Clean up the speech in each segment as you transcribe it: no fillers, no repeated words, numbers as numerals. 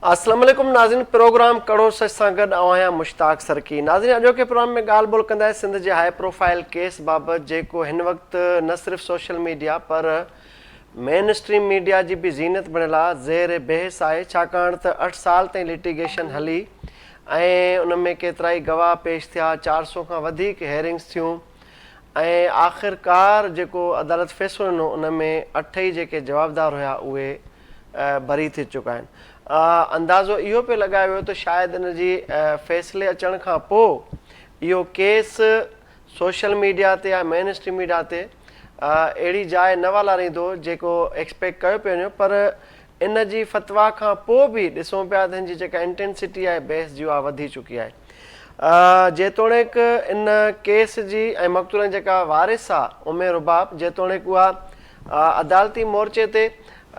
اسلام عليڪم ناظرين پروگرام ڪڙو سچ سان گڏ آئون آهيان مشتاق سرڪي ناظرين اڄوڪي پروگرام ۾ ڳالهه ٻولهه ڪنداسين سنڌ جي هاء پروفائل ڪيس بابت جيڪو هن وقت نه صرف سوشل ميڊيا پر مين اسٽريم ميڊيا جي به زينت بڻيل آهي زير بحث آهي ڇاڪاڻ ته اٺ سال تائين لٽيگيشن هلي ۽ ان ۾ ڪيترائي گواهه پيش ٿيا 400 کان وڌيڪ هيئرنگس ٿيون ۽ آخرڪار جيڪو عدالت فيصلو ڏنو ان ۾ اٺ ئي جيڪي جوابدار هيا اهي بري ٿي چڪا آهن. اندازو اهو پيو لڳايو ويو ته شايد ان جي فيصلي اچڻ کان پوء اهو ڪيس سوشل ميڊيا تي يا مين اسٽريم ميڊيا تي اهڙي جاء نه والاريندو جيڪو ايڪسپيڪٽ ڪيو پيو وڃي پر ان جي فتويٰ کان پوء به ڏسون پيا ته هن جي جيڪا انٽينسٽي آهي بحث جي اها وڌي چڪي آهي. جيتوڻيڪ ان ڪيس جي ۽ مقتولن جيڪا وارث آ ام رباب جيتوڻيڪ اها عدالتي مورچي تي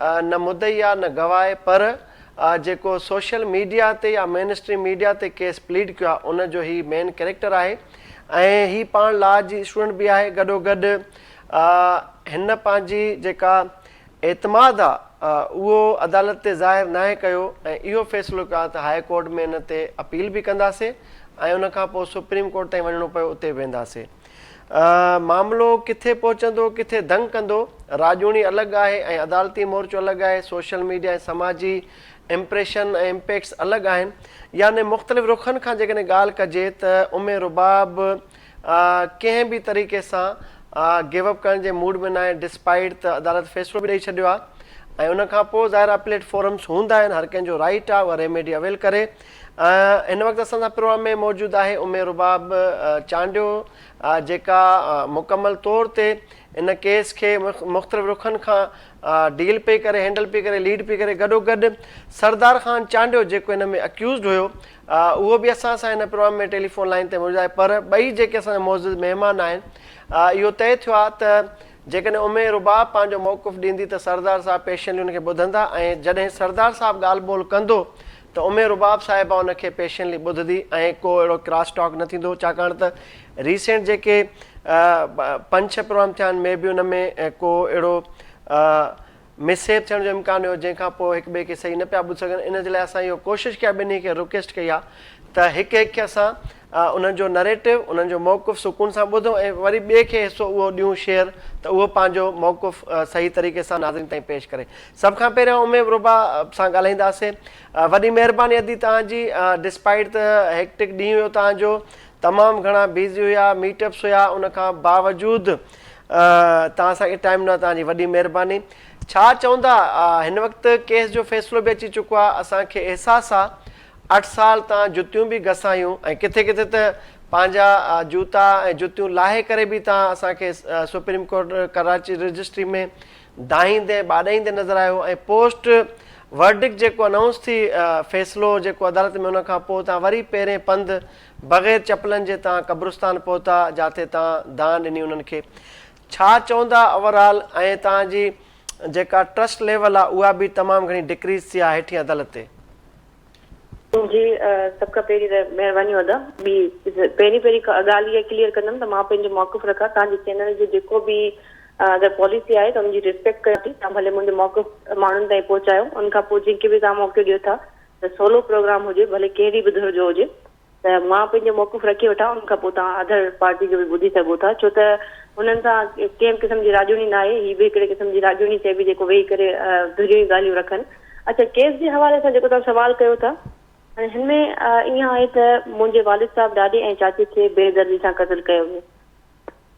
نه مدعي آ نه گواهه آهي پر جيڪو سوشل ميڊيا تي يا مين اسٽريم ميڊيا تي ڪيس پليڊ ڪيو آ ان جو هي مين ڪريڪٽر آهي ۽ هي پاڻ لا جي اسٽوڊنٽ به آهي گڏو گڏ هن پنهنجي جيڪا اعتماد آ اهو عدالت تي ظاهر ناهي ڪيو ۽ اهو فيصلو ڪيو آ ته هاء ڪورٽ ۾ ان تي اپيل به ڪنداسين ۽ ان کان پوء سپريم ڪورٽ تائين وڃڻو پيو اتي وينداسين. معاملو ڪٿي پهچندو ڪٿي دنگ ڪندو، راڄوڻي الڳ آهي ۽ عدالتي مورچو الڳ آهي، سوشل ميڊيا ۽ سماجي امپريشن ۽ امپيڪٽس الڳ آهن يعني مختلف رخن کان جيڪڏهن ڳالهه ڪجي ته ام رباب ڪنهن به طريقي سان گيو اپ ڪرڻ جي موڊ ۾ ناهي ڊسپائيٽ ته عدالت فيصلو به ڏئي ڇڏيو آهي ۽ ان کان پوء ظاهر اپليٽ فورمز هوندا آهن هر ڪنهن جو رائيٽ آهي اها ريميڊي اويل ڪري هن وقت اسان سان پروگرام ۾ موجود آهي ام رباب چانڊيو جيڪا مڪمل طور تي ان ڪيس کي مختلف رخن کان ڊيل پئي ڪري هينڊل پئي ڪري ليڊ پئي ڪري گڏو گڏ سردار خان چانڊيو جيڪو ان ۾ اڪيوزڊ هيو اهو به اسان سان هن پروگرام ۾ ٽيليفون لائين تي موجود آهي پر ٻئي جيڪي اسان جا معزز مهمان آهن اهو طئي ٿيو آهي ته جيڪڏهن ام رباب پنهنجو موقف ڏيندي ته سردار صاحب پيشنلي ان کي ٻڌندا ۽ جڏهن سردار صاحب ڳالهه ٻولهه ڪندو ته ام رباب صاحبه ان کي پيشنلي ٻڌندي ۽ ڪو اهڙو ڪراس ٽاڪ نه ٿيندو ڇاڪاڻ ته ريسينٽ جيڪي پنج ڇهه پروگرام ٿيا آهن مي بي ان ۾ ڪو اهڙو مس هيپ ٿيڻ جو امڪان هيو جنهن کان پوء هڪ ٻئي کي صحيح نه پيا ٻڌ سگهن ان جي لاء اسان اهو ڪوشش ڪئي آهي ٻنهي کي رڪويسٽ ڪئي آهي ته هڪ هڪ کي اسان انهن جو نريٽو انهن جو موقف سڪون سان ٻڌون ۽ وري ٻئي کي حصو اهو ڏيون شيئر ته اهو پنهنجو موقف صحيح طريقي سان ناظرين تائين پيش ڪري سڀ کان پهريان اميب ربا سان ڳالهائينداسين وڏي مهرباني ادي توهان جي ڊسپائيٽ ته هيڪٽڪ ڏينهن هيو توهان جو تمام گهڻا بيزي هيا ميٽ اپس هيا ان کان باوجود توهان اسان کي ٽائيم ڏنو توهان جي وڏي مهرباني ڇا چوندا هن وقت ڪيس جو فيصلو به اچي چڪو آهي اسان کي احساس آهي اٺ سال توهان جتيون به گسايون ۽ ڪٿي ڪٿي ته پنهنجا جوتا ۽ جتيون لاهي ڪري به توهان اسان کي سپريم ڪورٽ ڪراچي رجسٽري ۾ دانهيندي ٻاڏائيندي نظر آيو ۽ پوسٽ ورڊڪٽ جيڪو انائونس ٿي فيصلو جيڪو عدالت ۾ ان کان پوء توهان وري پيرين پنڌ بغير چپلن جي توهان قبرستان پهتا جاٿي توهان دانهن ڏني انهن کي ڇا چوندا اوور آل ۽ توهان جي جيڪا ٽرسٽ ليول آ اها به تمام گهڻي ڊڪريز ٿي آ هيٺين عدالت تي. جي سڀ کان پهرين ته مهرباني ادا ٻي پهرين پهرين ڳالهه اها ڪليئر ڪندم ته مان پنهنجو موقف رکان توهان جي چينل جو جيڪو به اگر پاليسي آهي ته ان جي ريسپيڪٽ ڪيان ٿي توهان ڀلي منهنجو موقف ماڻهن تائين پهچايو ان کان پوء جنهن کي به توهان موقعو ڏيو ٿا ته سولو پروگرام هجي ڀلي ڪهڙي به ڌر جو هجي ته مان پنهنجو موقف رکي وٺان ان کان پوء توهان اڌر پارٽي جو به ٻڌي سگهو ٿا ڇو ته هنن سان ڪنهن به قسم جي راڄوڻي ناهي هي به هڪڙي قسم جي راڄوڻي چئبي جيڪو ويهي ڪري ڌريون ئي ڳالهيون رکن اڇا ڪيس جي حوالي سان جيڪو توهان سوال ڪيو ٿا هاڻي هن ۾ ائين آهي ته منهنجي والد صاحب ڏاڏي ۽ چاچي کي بي دردي سان قتل ڪيو ويو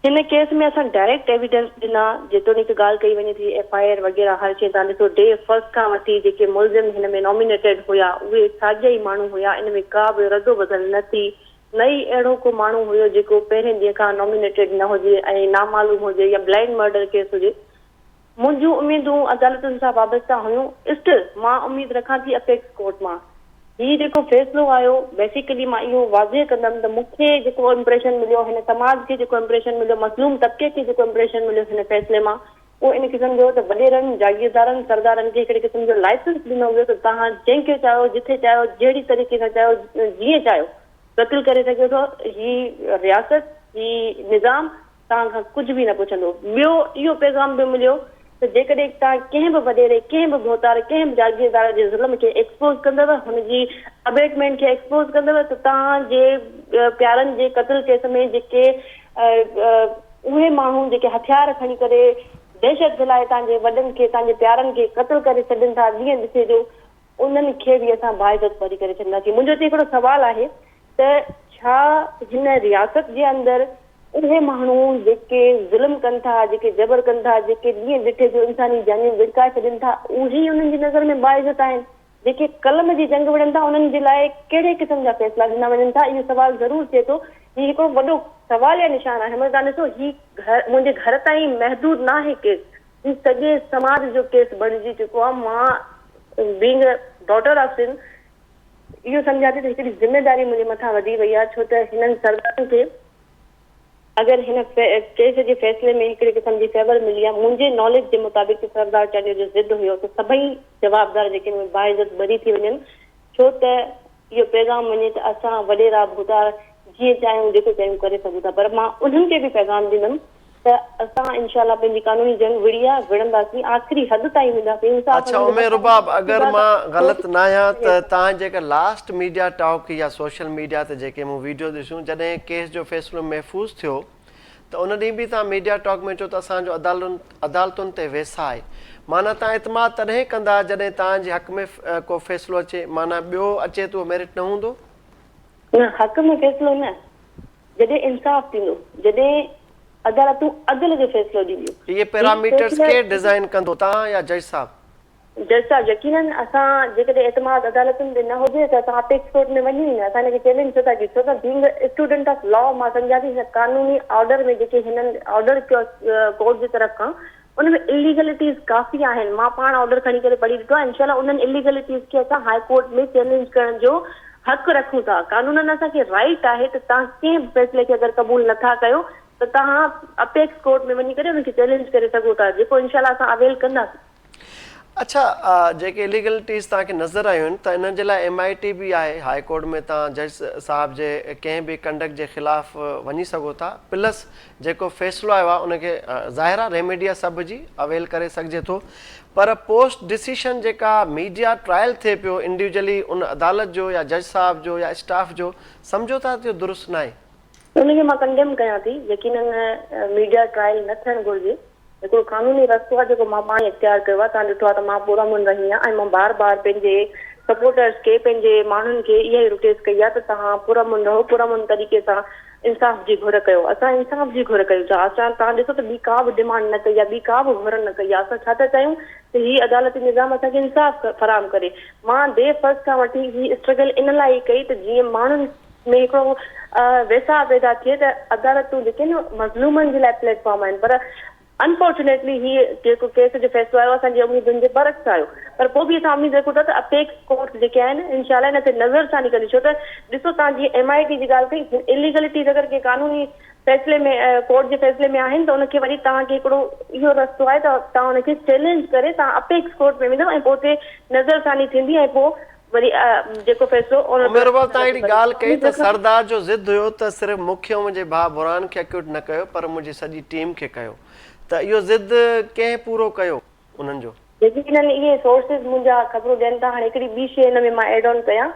هن ڪيس ۾ اسان ڊائريڪٽ ايويڊنس ڏنا، جيتوڻيڪ ڳالهه ڪئي وڃي ٿي ايف I R وغيره هر شيء تان ڏسو ڊي فرسٽ کان وٺي جيڪي ملزم هن ۾ نامينيٽيڊ هيا اهي ساڳيا ئي ماڻهو هيا ان ۾ ڪا به ردو بدل نه ٿي نه ئي اهڙو ڪو ماڻهو هيو جيڪو پهرين ڏينهن کان نامينيٽيڊ نه هجي ۽ نامعلوم هجي يا بلائنڊ مرڊر ڪيس هجي. منهنجون اميدون عدالتن سان وابسته هيون، اسٽل مان اميد رکان ٿي اپيڪس ڪورٽ مان هي جيڪو فيصلو آيو بيسيڪلي مان اهو واضح ڪندم ته مون کي جيڪو امپريشن مليو هن سماج کي جيڪو امپريشن مليو مظلوم طبقي کي جيڪو امپريشن مليو هن فيصلي مان اهو ان قسم جو ته وڏيرن جاگيردارن سردارن کي هڪڙي قسم جو لائسنس ڏنو ويو ته توهان جنهن کي چاهيو جٿي چاهيو جهڙي طريقي سان چاهيو جيئن چاهيو قتل ڪري سگهيو ٿو هي رياست هي نظام توهان کان ڪجهه به نه پڇندو. ٻيو اهو پيغام به مليو ته جيڪڏهن توهان ڪنهن به وڏيري، ڪنهن به ڀوتار، ڪنهن به جاگيردار جي ظلم کي ايڪسپوز ڪندؤ، هن جي ابيٽمينٽ کي ايڪسپوز ڪندؤ ته توهان جي پيارن جي قتل ڪيس ۾ جيڪي اهي ماڻهو جيڪي هٿيار کڻي ڪري دهشت ڦهلائي توهان جي وڏن کي، توهان جي پيارن کي قتل ڪري ڇڏين ٿا ڏينهن ڏٺي جو، انهن کي به اسان باعزت بري ڪري ڇڏنداسين. منهنجو هتي هڪڙو سوال آهي ته ڇا هن رياست جي اندر اهي ماڻهو جيڪي ظلم ڪن ٿا، جيڪي جبر ڪن ٿا، جيڪي ڏينهن ڏٺي جو انساني جانيون ڳڙڪائي ڇڏين ٿا، اهي ئي انهن جي نظر ۾ باعزت آهن؟ جيڪي قلم جي جنگ وڙهن ٿا، انهن جي لاء ڪهڙي قسم جا فيصلا ڏنا وڃن ٿا؟ اهو سوال ضرور ٿئي ٿو. هي هڪڙو وڏو سواليه نشان آهي. مگر توهان ڏسو هي گهر منهنجي گهر تائين محدود ناهي ڪيس. هي سڄي سماج جو ڪيس بڻجي چڪو آهي. مان being a daughter of Sindh اهو سمجهان ٿي ته هڪڙي ذميداري منهنجي مٿان وڌي وئي آهي ڇو ته هنن سردارن کي اگر هن ڪيس جي فيصلي ۾ هڪڙي قسم جي فيور ملي آهي منهنجي ناليج جي مطابق ته سردار چانڊيو جو ضد هيو ته سڀئي جوابدار جيڪي آهن اهي باعزت بري ٿي وڃن ڇو ته اهو پيغام وڃي ته اسان وڏيرا ڀوتار جيئن چاهيون جيڪو چاهيون ڪري سگهون ٿا پر مان انهن کي به پيغام ڏيندم ته اسان انشاء الله پنهنجي قانوني جنگ وڙهي آ وڙهنداسين آخري حد تائين وينداسين انصاف اڇا انهن جي ام مٿان رباب اگر ٿيندا ته مان غلط ناهيان ته ٿيندا. تهان جيڪا لاسٽ ميڊيا ٽاڪ يا سوشل ميڊيا تي جيڪي مون ويڊيو ڏسيون جڏهن ڪيس جو فيصلو محفوظ ٿيو ته ان ڏينهن به توهان ميڊيا ٽاڪ ۾ چيو ته اسان جو عدالتن تي ويساهه آهي معنيٰ توهان اعتماد تڏهن ڪندا جڏهن توهان جي حق ۾ ڪو فيصلو اچي معنيٰ ٻيو اچي ته اهو ميرٽ نه هوندو؟ نه حق ۾ فيصلو نه جڏهن انصاف ٿيندو جڏهن عدالتون عدل جو فيصلو ڏينديون. اهي پيراميٽرز ڪير ڊزائين ڪندو توهان يا جج صاحب؟ جج صاحب يقينن اسان جيڪڏهن اعتماد عدالتن تي نه هجي ته اسان اپيڪس ڪورٽ ۾ وڃون ئي نه اسان هن کي چئلينج ڇو ٿا ڪيون ڇو ته بينگ اسٽوڊنٽ آف لا مان سمجهان ٿي هن قانوني آرڊر ۾ جيڪي هنن آرڊر ڪيو ڪورٽ جي طرف کان ان ۾ اليگلٽيز ڪافي آهن مان پاڻ آرڊر کڻي ڪري پڙهي ڏٺو آهي انشاء الله انهن اليگلٽيز کي اسان هاء ڪورٽ ۾ چئلينج ڪرڻ جو حق رکون ٿا قانونن اسان کي رائيٽ آهي ته توهان ڪنهن به فيصلي کي اگر قبول نٿا ڪيو ته توهان اپيڪس ڪورٽ ۾ وڃي ڪري ان کي چئلينج ڪري سگهو ٿا جيڪو انشاء الله اسان اويل ڪنداسين. اڇا جيڪي اليگلٽيز توهان کي نظر آيون آهن ته انهن جي لاء ايم I ٽي به آهي هاء ڪورٽ ۾ توهان جج صاحب جي ڪنهن به ڪنڊڪٽ جي خلاف وڃي سگهو ٿا پلس جيڪو فيصلو آيو آهي ان کي ظاهر آهي ريميڊي آهي سڀ جي اويل ڪري سگهجي ٿو پر پوسٽ ڊسيشن جيڪا ميڊيا ٽرائل ٿئي پيو انڊيوجلي ان عدالت جو يا جج صاحب جو يا اسٽاف جو سمجهو ٿا ته اهو درست ناهي. ان کي مان ڪنڊيم ڪيان ٿي يقينن ميڊيا ٽرائل نه ٿيڻ گهرجي. هڪڙو قانوني رستو آهي جيڪو مان پاڻ ئي اختيار ڪيو آهي، توهان ڏٺو آهي ته مان پرامن رهي آهيان ۽ مان بار بار پنهنجي سپورٽرز کي پنهنجي ماڻهن کي اها ئي رڪويسٽ ڪئي آهي ته توهان پرامن رهو پرامن طريقي سان انصاف جي گهر ڪيو اسان انصاف جي گهر ڪيون ٿا اسان توهان ڏسو ته ٻي ڪا به ڊمانڊ نه ڪئي آهي ٻي ڪا به گهر نه ڪئي آهي اسان ڇا ٿا چاهيون ته هي عدالتي نظام اسان کي انصاف فراهم ڪري مان ڊي فرسٽ کان وٺي هي اسٽرگل ان لاء ئي ڪئي ته جيئن ماڻهن ۾ هڪڙو ويساهه پيدا ٿئي ته عدالتون جيڪي آهن مظلومن جي لاء پليٽ فارم آهن پر انفارچونيٽلي هي جيڪو ڪيس جو فيصلو آيو اسان جي اميدن جي برعڪس آيو پر پوء به اسان اميد رکون ٿا ته اپيڪس ڪورٽ جيڪي آهن انشاء الله ان تي نظر ثاني ڪندي ڇو ته ڏسو توهان جيئن ايم I ٽي جي ڳالهه ڪئي اليگلٽيز اگر ڪنهن قانوني فيصلي ۾ ڪورٽ جي فيصلي ۾ آهن ته ان کي وري توهان کي هڪڙو اهو رستو آهي ته توهان ان کي چئلينج ڪري توهان اپيڪس ڪورٽ ۾ ويندو ۽ پوء اتي نظر ثاني ٿيندي ۽ پوء وري جيڪو فيصلو ان عمر رباب تان اهڙي ڳالهه ڪئي ته سردار جو ضد هيو ته صرف مون کي ۽ منهنجي ڀاء برهان کي اڪيوٽ نه ڪيو پر منهنجي سڄي ٽيم کي ڪيو ته اهو ضد ڪنهن پورو ڪيو انهن جو. يقينن اهي سورسز منهنجا خبرون ڏين ٿا هاڻي هڪڙي ٻي شيء ان ۾ مان ايڊ آن ڪيان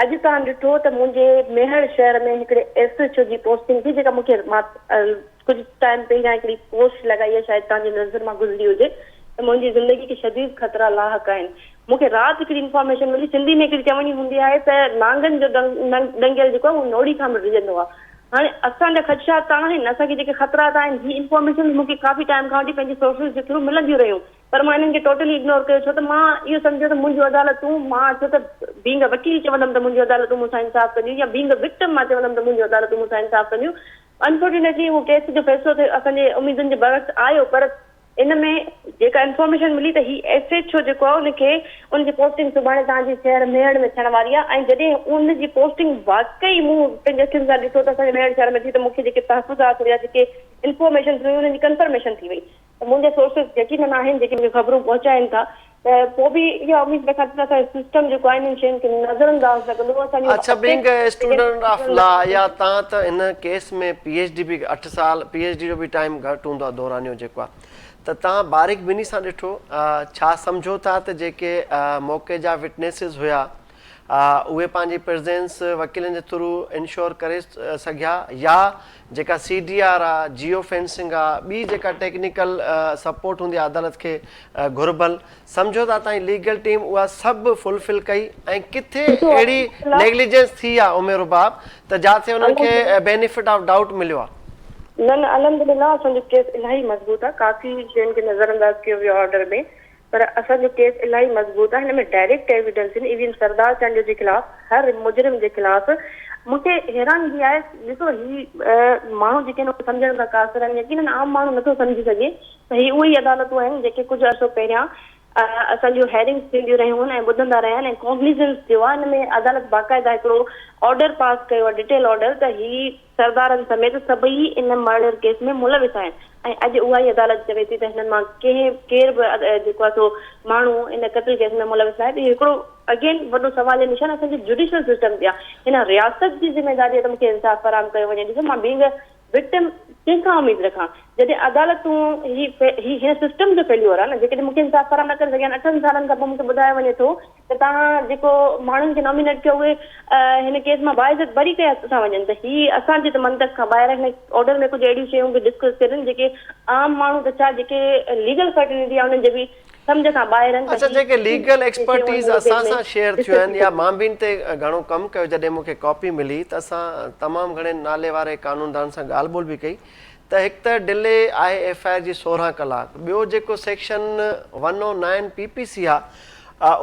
اڄ توهان ڏٺو ته منهنجي ميهڙ شهر ۾ هڪڙي ايس ايڇ او جي پوسٽنگ ٿي جيڪا مون کي مان ڪجهه ٽائيم پهريان هڪڙي پوسٽ لڳائي آهي شايد توهان جي نظر مان گذري هجي ته منهنجي زندگي کي شديد خطرا لاحق آهن مون کي رات هڪڙي انفارميشن ملي، سنڌي ۾ هڪڙي چوڻي هوندي آهي ته نانگن جو ڏنگيل جيڪو آهي اهو نوڙي کان به ڊڄندو آهي. هاڻي اسان جا خدشات ته آهن، اسان کي جيڪي خطرات آهن، هي انفارميشنز مون کي ڪافي ٽائيم کان وٺي پنهنجي سورسز جي ٿرو ملنديون رهيون پر مان انهن کي ٽوٽلي اگنور ڪيو ڇو ته مان اهو سمجهيو ته منهنجون عدالتون مان ڇو ته بينگ ا وڪيل چوندم ته منهنجون عدالتون مون سان انصاف ڪنديون يا بينگ ا وڪٽم مان چوندم ته منهنجون عدالتون مون سان انصاف ڪنديون. انفارچونيٽلي اهو ڪيس جو فيصلو ته اسان جي اميدن جي برعڪس آيو پر ان ۾ جيڪا انفارميشن ملي ته هي ايس ايڇ او جيڪو آهي ان کي ان جي پوسٽنگ سڀاڻي توهان جي شهر ميهڙ ۾ ٿيڻ واري آهي ۽ جڏهن ان جي پوسٽنگ واقعي مون پنهنجي اکين سان ڏٺو ته اسان جي ميهڙ شهر ۾ ٿي ته مون کي جيڪي تحفظات هيا جيڪي انفارميشنز هيون انهن جي ڪنفرميشن ٿي وئي ته منهنجا سورسز يقينن آهن جيڪي مون کي خبرون پهچائين ٿا ته پوء به اها اميد رکان ٿي ته اسان جو سسٽم جيڪو آهي انهن شين کي نظرانداز نه ڪندو اسان جو اڇا being a student of law يا تان ته ان ڪيس ۾ پي ايڇ ڊي به اٺ سال پي ايڇ ڊي جو به ٽائيم گهٽ هوندو آهي دورانيو جيڪو آهي ته توهان باريڪ بيني سان ڏٺو ڇا سمجهو ٿا ته جيڪي موقعي جا وٽنيسز هيا اهي پنهنجي پرزنس وڪيلن جي ٿرو انشور ڪري سگهيا يا جيڪا سي ڊي آر آ جيو فينسنگ آ ٻي جيڪا ٽيڪنيڪل سپورٽ هوندي آ عدالت کي گهربل سمجهو ٿا تائين ليگل ٽيم اها سڀ فلفل ڪئي ۽ ڪٿي اهڙي نيگليجنس ٿي آ ام رباب ته جاٿي انهن کي بينيفٽ آف ڊائوٽ مليو آ. نه نه الحمدلله اسان جو ڪيس الاهي مضبوط آ ڪافي شين کي نظر انداز ڪيو ويو آ آرڊر ۾ پر اسان جو ڪيس الاهي مضبوط آ هن ۾ ڊائريڪٽ ايويڊنس آهن ايون سردار چانڊيو جي خلاف هر مجرم جي خلاف مون کي حيرانگي آهي ڏسو هي ماڻهو جيڪي آهن اهي سمجهڻ کان قاصر آهن يقينن عام ماڻهو نٿو سمجهي سگهي ته هي اهي ئي عدالتون آهن جيڪي ڪجهه عرصو پهريان اسان جون هيئرنگس ٿينديون رهيون آهن ۽ ٻڌندا رهيا آهن ۽ ڪوگنيزنس ٿيو آهي ان ۾ عدالت باقاعده هڪڙو آرڊر پاس ڪيو آهي ڊٽيل آرڊر ته هي سردارن سميت سڀئي ان مرڊر ڪيس ۾ ملوث آهن ۽ اڄ اها ئي عدالت چوي ٿي ته هنن مان ڪنهن ڪير به جيڪو آهي سو ماڻهو ان قتل ڪيس ۾ ملوث ناهي ته اهو هڪڙو اگين وڏو سواليه نشان اسان جي جوڊيشل سسٽم تي آهي هن رياست جي ذميواري آهي ته مون کي انصاف فراهم ڪيو وڃي ڏسو مان بينگ وڪٽم ڪنهن کان اميد رکان جڏهن عدالتون هي هي هن سسٽم جو فيليور آهي نه جيڪڏهن مون کي انصاف فراهم نه ڪري سگهيا آهن اٺن سالن کان پوء مون کي ٻڌايو وڃي ٿو ته توهان جيڪو ماڻهن کي نامينيٽ ڪيو اهي هن ڪيس مان باعزت بري ڪيا ٿا وڃن ته هي اسان جي ته منطق کان ٻاهر آهي هن آرڊر ۾ ڪجهه اهڙيون شيون به ڊسڪس ٿيل آهن جيڪي عام ماڻهو ته ڇا جيڪي ليگل فرٽرنٽي آهي انهن جي به سمجهه کان ٻاهر آهن ته اڇا هي جيڪي ليگل شيون ايڪسپرٽيز هن اسان ڪيس ۾ سان شيئر ٿيون ڊسڪس آهن ٿي يا مان به ان تي گهڻو ڪم ڪيو جڏهن مون کي ڪاپي ملي ته اسان تمام گهڻي نالي واري قانوندان سان ڳالهه ٻولهه به ڪئي ته هڪ ته ڊلي آهي ايف I R جي 16 ڪلاڪ ٻيو جيڪو section one O nine P P C آ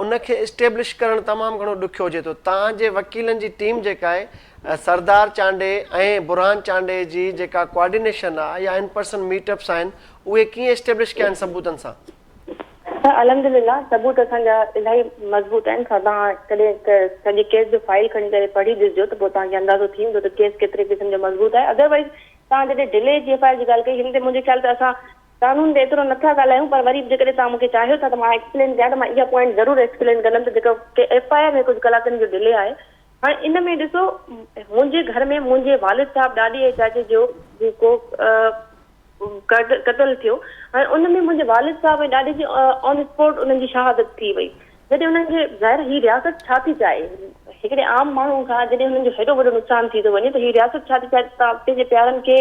ان کي اسٽيبلش ڪرڻ تمام گهڻو ڏکيو هجي ٿو تان جي وڪيلن جي ٽيم جيڪا آهي سردار چانڊيي ۽ برهان چانڊيي جي جيڪا ڪوآرڊينيشن آ يا ان پرسن ميٽ اپس آهن اهي ڪيئن اسٽيبلش ڪيا آهن ثبوتن سان؟ سر الحمدلله ثبوت اسان جا الاهي مضبوط آهن سا توهان ڪڏهن سڄي ڪيس جو فائيل کڻي ڪري پڙهي ڏسجو ته پوء توهان کي اندازو ٿي ويندو ته ڪيس ڪيتري قسم جو مضبوط آهي ادروائيز توهان جڏهن ڊلي جي ايف I R جي ڳالهه ڪئي هن تي منهنجي خيال ته اسان قانون تي ايترو نٿا ڳالهايون پر وري به جيڪڏهن توهان مون کي چاهيو ٿا ته مان ايڪسپلين ڪيان ته مان اها پوائنٽ ضرور ايڪسپلين ڪندم ته جيڪو ايف I R ۾ ڪجهه ڪلاڪن جو ڊلي آهي هاڻي ان ۾ ڏسو منهنجي گهر ۾ منهنجي والد صاحب ڏاڏي ۽ چاچي جو جيڪو قتل ٿيو ۽ ان ۾ منهنجي والد صاحب ۽ ڏاڏي جي آن اسپاٽ انهن جي شهادت ٿي وئي جڏهن انهن کي ظاهر هي رياست ڇا ٿي چاهي هڪڙي عام ماڻهو کان جڏهن انهن جو هيڏو وڏو نقصان ٿي ٿو وڃي ته هي رياست ڇا ٿي چاهي توهان پنهنجي پيارن کي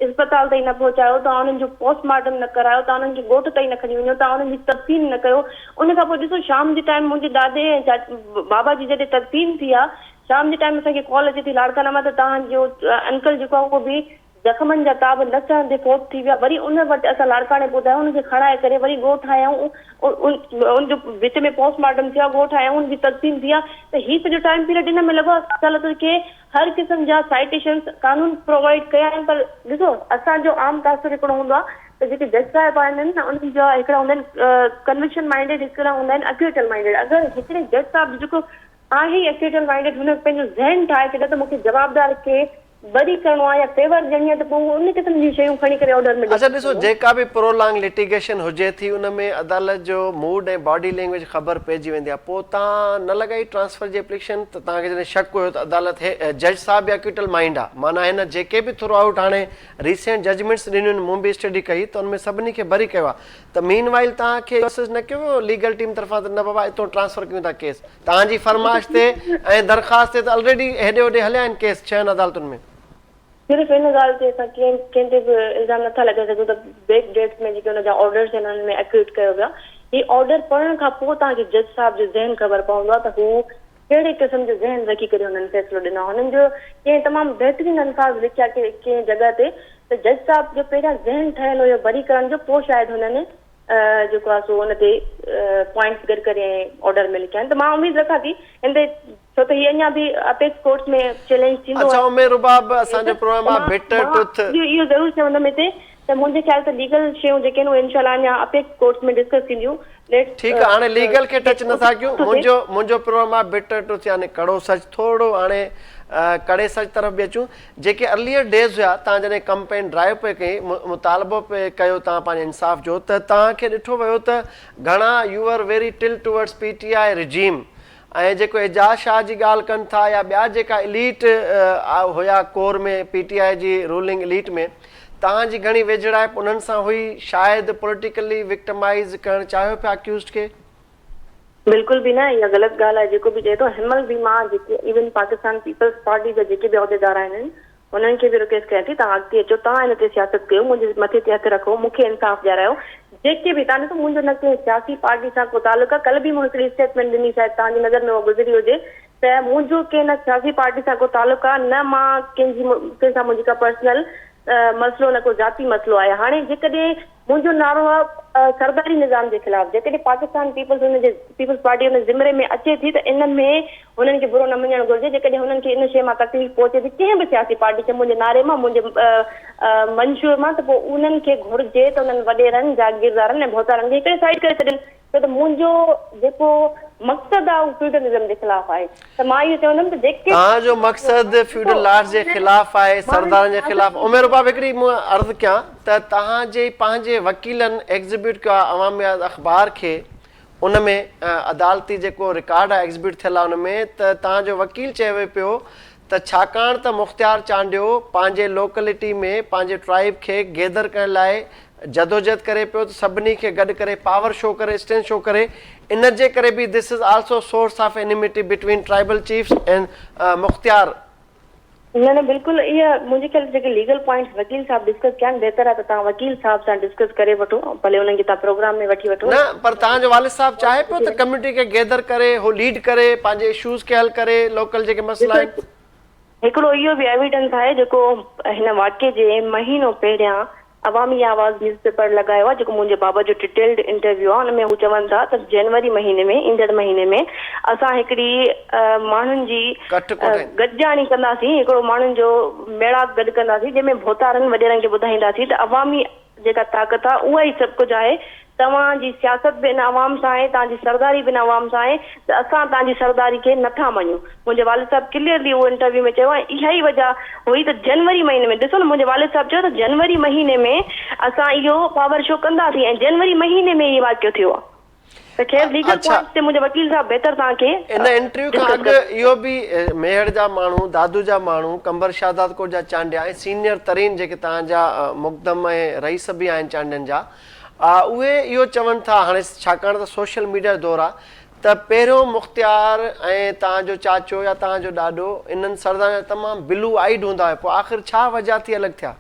اسپتال تائين نه پهچايو توهان انهن جو پوسٽ مارٽم نه ڪرايو توهان انهن کي ڳوٺ تائين نه کڻي وڃو توهان انهن جي تدفين نه ڪيو ان کان پوء ڏسو شام جي ٽائيم منهنجي ڏاڏي ۽ بابا جي جڏهن تدفين ٿي آ شام جي ٽائيم اسان کي ڪال اچي ٿي لاڙڪانا مان ته توهان جو انڪل جيڪو آ اهو به زخمن جا تاب نه سهندي فوت ٿي ويا، وري ان وٽ اسان لاڙڪاڻي پهتا آهيون، ان کي کڻائي ڪري وري ڳوٺ آيا آهيون، ان جو وچ ۾ پوسٽ مارٽم ٿيو آهي، ڳوٺ آيا آهيون، ان جي تدفين ٿي آهي ته هي سڄو ٽائيم پيريڊ ان ۾ لڳو آهي، عدالت کي هر قسم جا سائيٽيشنز قانون پرووائيڊ ڪيا آهن پر ڏسو اسان جو عام تاثر هڪڙو هوندو آهي ته جيڪي جج صاحب آهن نه انهن جا هڪڙا هوندا آهن ڪنوڪشن مائنڊيڊ هڪڙا هوندا آهن اڪويٽل مائنڊيڊ اگر هڪڙي جج صاحب جو جيڪو آهي ئي اڪويٽل مائنڊيڊ هن پنهنجو ذهن ٺاهي ڇڏيو ته مون کي جوابدار کي بري ڪرڻو آهي يا فيور ڏيڻي آهي ته پوء هو ان قسم جون شيون کڻي ڪري آرڊر ۾ اڇا ڏسو جيڪا به پرولانگ لٽيگيشن هجي ٿي ان ۾ عدالت جو موڊ ۽ باڊي لينگويج خبر پئجي ويندي آهي پوء تان نه لڳائي ٽرانسفر جي اپليڪشن ته توهان کي جڏهن شڪ هيو ته عدالت هي جج صاحب به اڪيوٽل مائنڊ آهي معنيٰ هن جيڪي به ٿرو آئوٽ هاڻي ريسينٽ ججمينٽس ڏنيون آهن مون به اسٽڊي ڪئي ته ان ۾ سڀني کي بري ڪيو آهي ته مين وائل توهان کي اسس نه ڪيو ويو ليگل ٽيم طرفان ته نه بابا اتو ٽرانسفر ڪيون ٿا ڪيس توهان جي فرمائش تي ۽ درخواست تي ته الريڊي هيڏي هوڏي هليا آهن ڪيس ڇهن عدالتن ۾. صرف ان ڳالهه تي اسان ڪنهن ڪنهن تي به الزام نٿا لڳائي سگهون ته بيڪ ڊيٽس ۾ جيڪي ان جا آرڊرس آهن انهن ۾ اڪوئٽ ڪيو ويو آهي. هي آرڊر پڙهڻ کان پوء توهان کي جج صاحب جو ذهن خبر پوندو آهي ته هو ڪهڙي قسم جو ذهن رکي ڪري هنن فيصلو ڏنو آهي. هنن جو ڪنهن تمام بهترين الفاظ لکيا ڪنهن جڳهه تي ته جج صاحب جو پهريان ذهن ٺهيل هيو بري ڪرڻ جو پوء شايد هنن جيڪو آهي سو ان تي پوائنٽس گڏ ڪري ۽ آرڊر ۾ لکيا آهن ته مان اميد رکان ٿي ان تي ڇو ته هي اڃا به اپيڪس ڪورٽس ۾ چئلينج ٿيندو اڇا امي رباب اسان جو پروگرام آهي بيٽر ٽروٿ اهو ضرور چوندم هتي ته منهنجي خيال ته ليگل شيون جيڪي آهن اهي انشاء الله اڃا اپيڪس ڪورٽس ۾ ڊسڪس ٿينديون ليٽس ٺيڪ آهي هاڻي ليگل کي ٽچ نٿا ڪيون منهنجو منهنجو پروگرام آهي بيٽر ٽروٿ يعني ڪڙو سچ ٿورو هاڻي ڪڙي سچ طرف به اچون جيڪي ارليئر ڊيز هيا توهان جڏهن ڪمپين ڊرائيو پئي ڪئي مطالبو پئي ڪيو توهان پنهنجي انصاف جو ته توهان کي ڏٺو ويو ته گهڻا you were very tilt towards P T I regime ۽ جيڪو اعجاز شاهه جي ڳالهه ڪن ٿا يا ٻيا جيڪا اليٽ هيا ڪور ۾ پي ٽي آء جي رولنگ اليٽ ۾ توهان جي گهڻي ويجهڙائپ انهن سان هئي، شايد پوليٽيڪلي وڪٽمائيز ڪرڻ چاهيو پيا اڪيوزڊ کي؟ بلڪل به نه، اها غلط ڳالهه آهي، جيڪو به چئي ٿو، هن مهل به مان جيڪي ايون پاڪستان پيپلز پارٽي جا جيڪي به عهديدار آهن انهن کي به رڪويسٽ ڪيان ٿي توهان اڳتي اچو، توهان ان تي سياست ڪيو، منهنجي مٿي تي هٿ رکو، مون کي انصاف ڏيارايو، جيڪي به توهان ڏسو منهنجو نه ڪنهن سياسي پارٽي سان ڪو تعلق آهي، ڪلهه به مون هڪڙي اسٽيٽمينٽ ڏني شايد توهان جي نظر ۾ اها گذري هجي ته منهنجو ڪنهن نه سياسي پارٽي سان ڪو تعلق آهي نه مان ڪنهن جي ڪنهن سان منهنجي ڪا پرسنل مسئلو نه ڪو ذاتي مسئلو آهي، هاڻي جيڪڏهن منهنجو نعرو آ سرداري نظام جي خلاف جيڪڏهن پاڪستان پيپلز ان جي پيپلز پارٽي ان زمري ۾ اچي ٿي ته ان ۾ هنن کي برو نه مڃڻ گهرجي جيڪڏهن هنن کي ان شيء مان تڪليف پهچي ٿي ڪنهن به سياسي پارٽي کي منهنجي نعري مان منهنجي منشور مان ته پوء انهن کي گهرجي ته انهن وڏيرن جاگيردارن ۽ ڀوتارن کي هڪڙي سائيڊ ڪري ڇڏين ڇو ته منهنجو جيڪو مقصد آهي اهو فيوڊلزم جي خلاف آهي ته مان اهو چوندم ته جيڪي توهان جو مقصد فيوڊل لارڊز جي خلاف آهي سردارن جي خلاف عمر رباب هڪڙي مون عرض ڪيان ته توهان جي پنهنجي وڪيلن ايگزيبيوٽ ڪيو آهي عوامي اخبار کي ان ۾ عدالتي جيڪو رڪارڊ آهي ايگزيبيوٽ ٿيل آهي ان ۾ ته توهان جو وڪيل چوي پيو ته ڇاڪاڻ ته مختيار چانڊيو پنهنجي لوڪلٽي ۾ پنهنجي ٽرائيب کي گيدر ڪرڻ لاء جدوجهد ڪري پيو ته سڀني کي گڏ ڪري پاور شو ڪري اسٽرينٿ شو ڪري ان جي ڪري به this is also source of enmity between tribal chiefs and Mukhtiar. نه نه بلڪل اها منهنجي خيال جيڪي ليگل پوائنٽس وڪيل صاحب ڊسڪس ڪيا آهن بهتر آهي ته توهان وڪيل صاحب سان ڊسڪس ڪري وٺو ڀلي انهن کي توهان پروگرام ۾ وٺي وٺو. نه پر توهان جو والد صاحب چاهي پيو ته ڪميونٽي کي گيدر ڪري هو ليڊ ڪري پنهنجي اشوز کي حل ڪري لوڪل جيڪي مسئلا آهن. هڪڙو اهو به ايويڊنس آهي جيڪو هن واقعي جي مهينو پهريان عوامي آواز نيوز پيپر لڳايو آهي جيڪو منهنجي بابا جو ڊيٽيلڊ انٽرويو آهي ان ۾ هو چون ٿا ته جنوري مهيني ۾ ايندڙ مهيني ۾ اسان هڪڙي ماڻهن جي گڏجاڻي ڪنداسين هڪڙو ماڻهن جو ميڙاڪ گڏ ڪنداسين جنهن ۾ ڀوتارن وڏيرن کي ٻڌائينداسين ته عوامي جيڪا طاقت آهي اها ئي سڀ ڪجهه آهي توهان جي سياست به ان عوام سان آهي، توهان جي سرداري به ان عوام سان آهي ته اسان توهان جي سرداري کي نه ٿا مڃون. منهنجي والد صاحب ڪليئرلي اهو انٽرويو ۾ چيو ۽ اها ئي وجه هئي ته جنوري مهيني ۾ ڏسو نه منهنجي والد صاحب چيو ته جنوري مهيني ۾ اسان اهو پاور شو ڪنداسين ۽ جنوري مهيني ۾ هي واقعو ٿيو آهي ته خير ليگل پوائنٽس تي منهنجي وڪيل صاحب بهتر توهان کي ان انٽرويو کان اڳ اهو به ميهڙ جا ماڻهو، دادو جا ماڻهو، قمبر شهدادڪوٽ جا چانڊيا ۽ سينيئر ترين جيڪي توهان جا مقدم ۽ رئيس به آهن چانڊين جا اهي اهو چون ٿا هاڻي ڇاڪاڻ ته سوشل ميڊيا جو دور آ ته پهريون مختيار ۽ توهان جو چاچو يا توهان جو ڏاڏو انهن سردارن جا تمام بلو آئيڊ هوندا هيا پوء آخر ڇا وجه ٿي الڳ ٿيا؟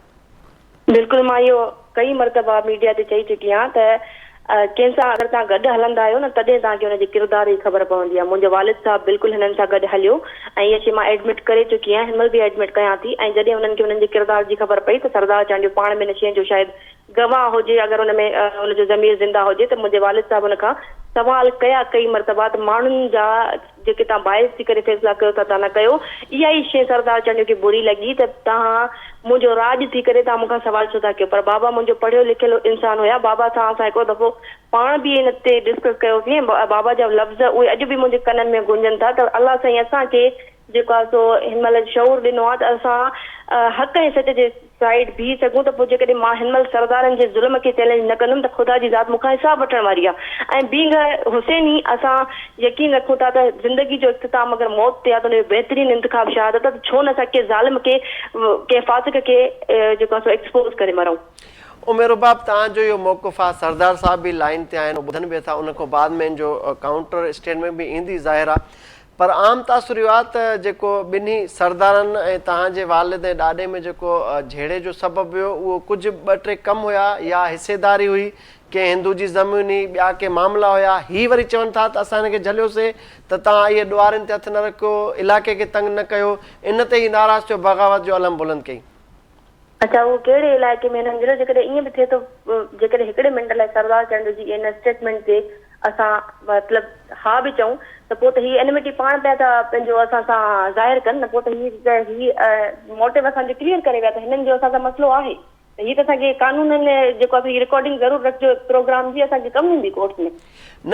بلڪل مان اهو ڪئي مرتبه ميڊيا تي چئي چڪي آهيان ته ڪنهن سان اگر توهان گڏ هلندا آهيو نه تڏهن توهان کي ان جي ڪردار جي خبر پوندي آهي منهنجو والد صاحب بلڪل هنن سان گڏ هليو ۽ اها شي مان ايڊمٽ ڪري چڪي آهيان هن مهل به ايڊمٽ ڪيان ٿي ۽ جڏهن انهن کي انهن جي ڪردار جي خبر پئي ته سردار چانڊيو پاڻ به ان شي جو شايد گواهه هجي اگر ان ۾ ان جو ضمير زنده هجي ته منهنجي والد صاحب ان کان سوال ڪيا ڪئي مرتبه ته ماڻهن جا جيڪي توهان باعث ٿي ڪري فيصلا ڪيو ٿا توهان نه ڪيو اها ئي شيء سردار چانڊيو کي بري لڳي ته توهان منهنجو راڄ ٿي ڪري توهان مون کان سوال ڇو ٿا ڪيو پر بابا منهنجو پڙهيو لکيل انسان هيا بابا سان اسان هڪڙو دفعو پاڻ به ان تي ڊسڪس ڪيوسين ۽ بابا جا لفظ اهي اڄ به منهنجي ڪنن ۾ گونجن ٿا ته الله سائين اسان کي جيڪو آهي سو هن مهل شعور ڏنو آهي ته اسان حق ۽ سچ جي سائيڊ بيهي سگهون ته پوء جيڪڏهن مان هن مهل سردارن جي ظلم کي چئلينج نه ڪندم ته خدا جي ذات مون کان حساب وٺڻ واري آهي ۽ بينگ حسيني اسان يقين رکون ٿا ته زندگي جو اختتام اگر موت تي آهي ته ان جو بهترين انتخاب شهادت آهي ته ڇو نه اسان ڪنهن ظالم کي ڪنهن فاسق کي جيڪو آهي سو ايڪسپوز ڪري مرون. ام رباب توهان جو اهو موقف آهي سردار صاحب به لائين تي آهن اهو ٻڌن به ٿا ان کان بعد ۾ ان جو ڪائونٽر اسٽيٽمينٽ به ايندي ظاهر آهي پر عام تاثر اهو آهي ته جيڪو ٻنهي سردارن ۽ توهان جي والد ۽ ڏاڏي ۾ جيڪو جهيڙي جو سبب هيو اهو ڪجهه ٻه ٽي ڪم هيا يا حصيداري هئي ڪنهن هندو جي زمين هئي ٻيا ڪي معاملا هيا هي وري چون ٿا ته اسان هن کي جهليوسي ته توهان اهي ڏوهارين تي هٿ نه رکيو علائقي کي تنگ نه ڪيو ان تي هي ناراض ٿيو بغاوت جو علم بلند ڪئي. اڇا اهو ڪهڙي علائقي ۾ هنن جهليو جيڪڏهن ائين به ٿئي ٿو جيڪڏهن هڪڙي منٽ لاء سردار چانڊيو جي ان اسٽيٽمينٽ تي اسان مطلب ها به چئون ته پوء ته هي انميٽي پاڻ پيا ٿا پنهنجو اسان سان ظاهر ڪن نه پوء ته هي ته هي موٽو اسان جو ڪليئر ڪري ويا ته هنن جو اسان سان مسئلو آهي ته هي ته اسان کي قانونن جيڪو آهي هي رڪارڊنگ ضرور رکجو پروگرام جي اسان کي ڪم ايندي ڪورٽ ۾.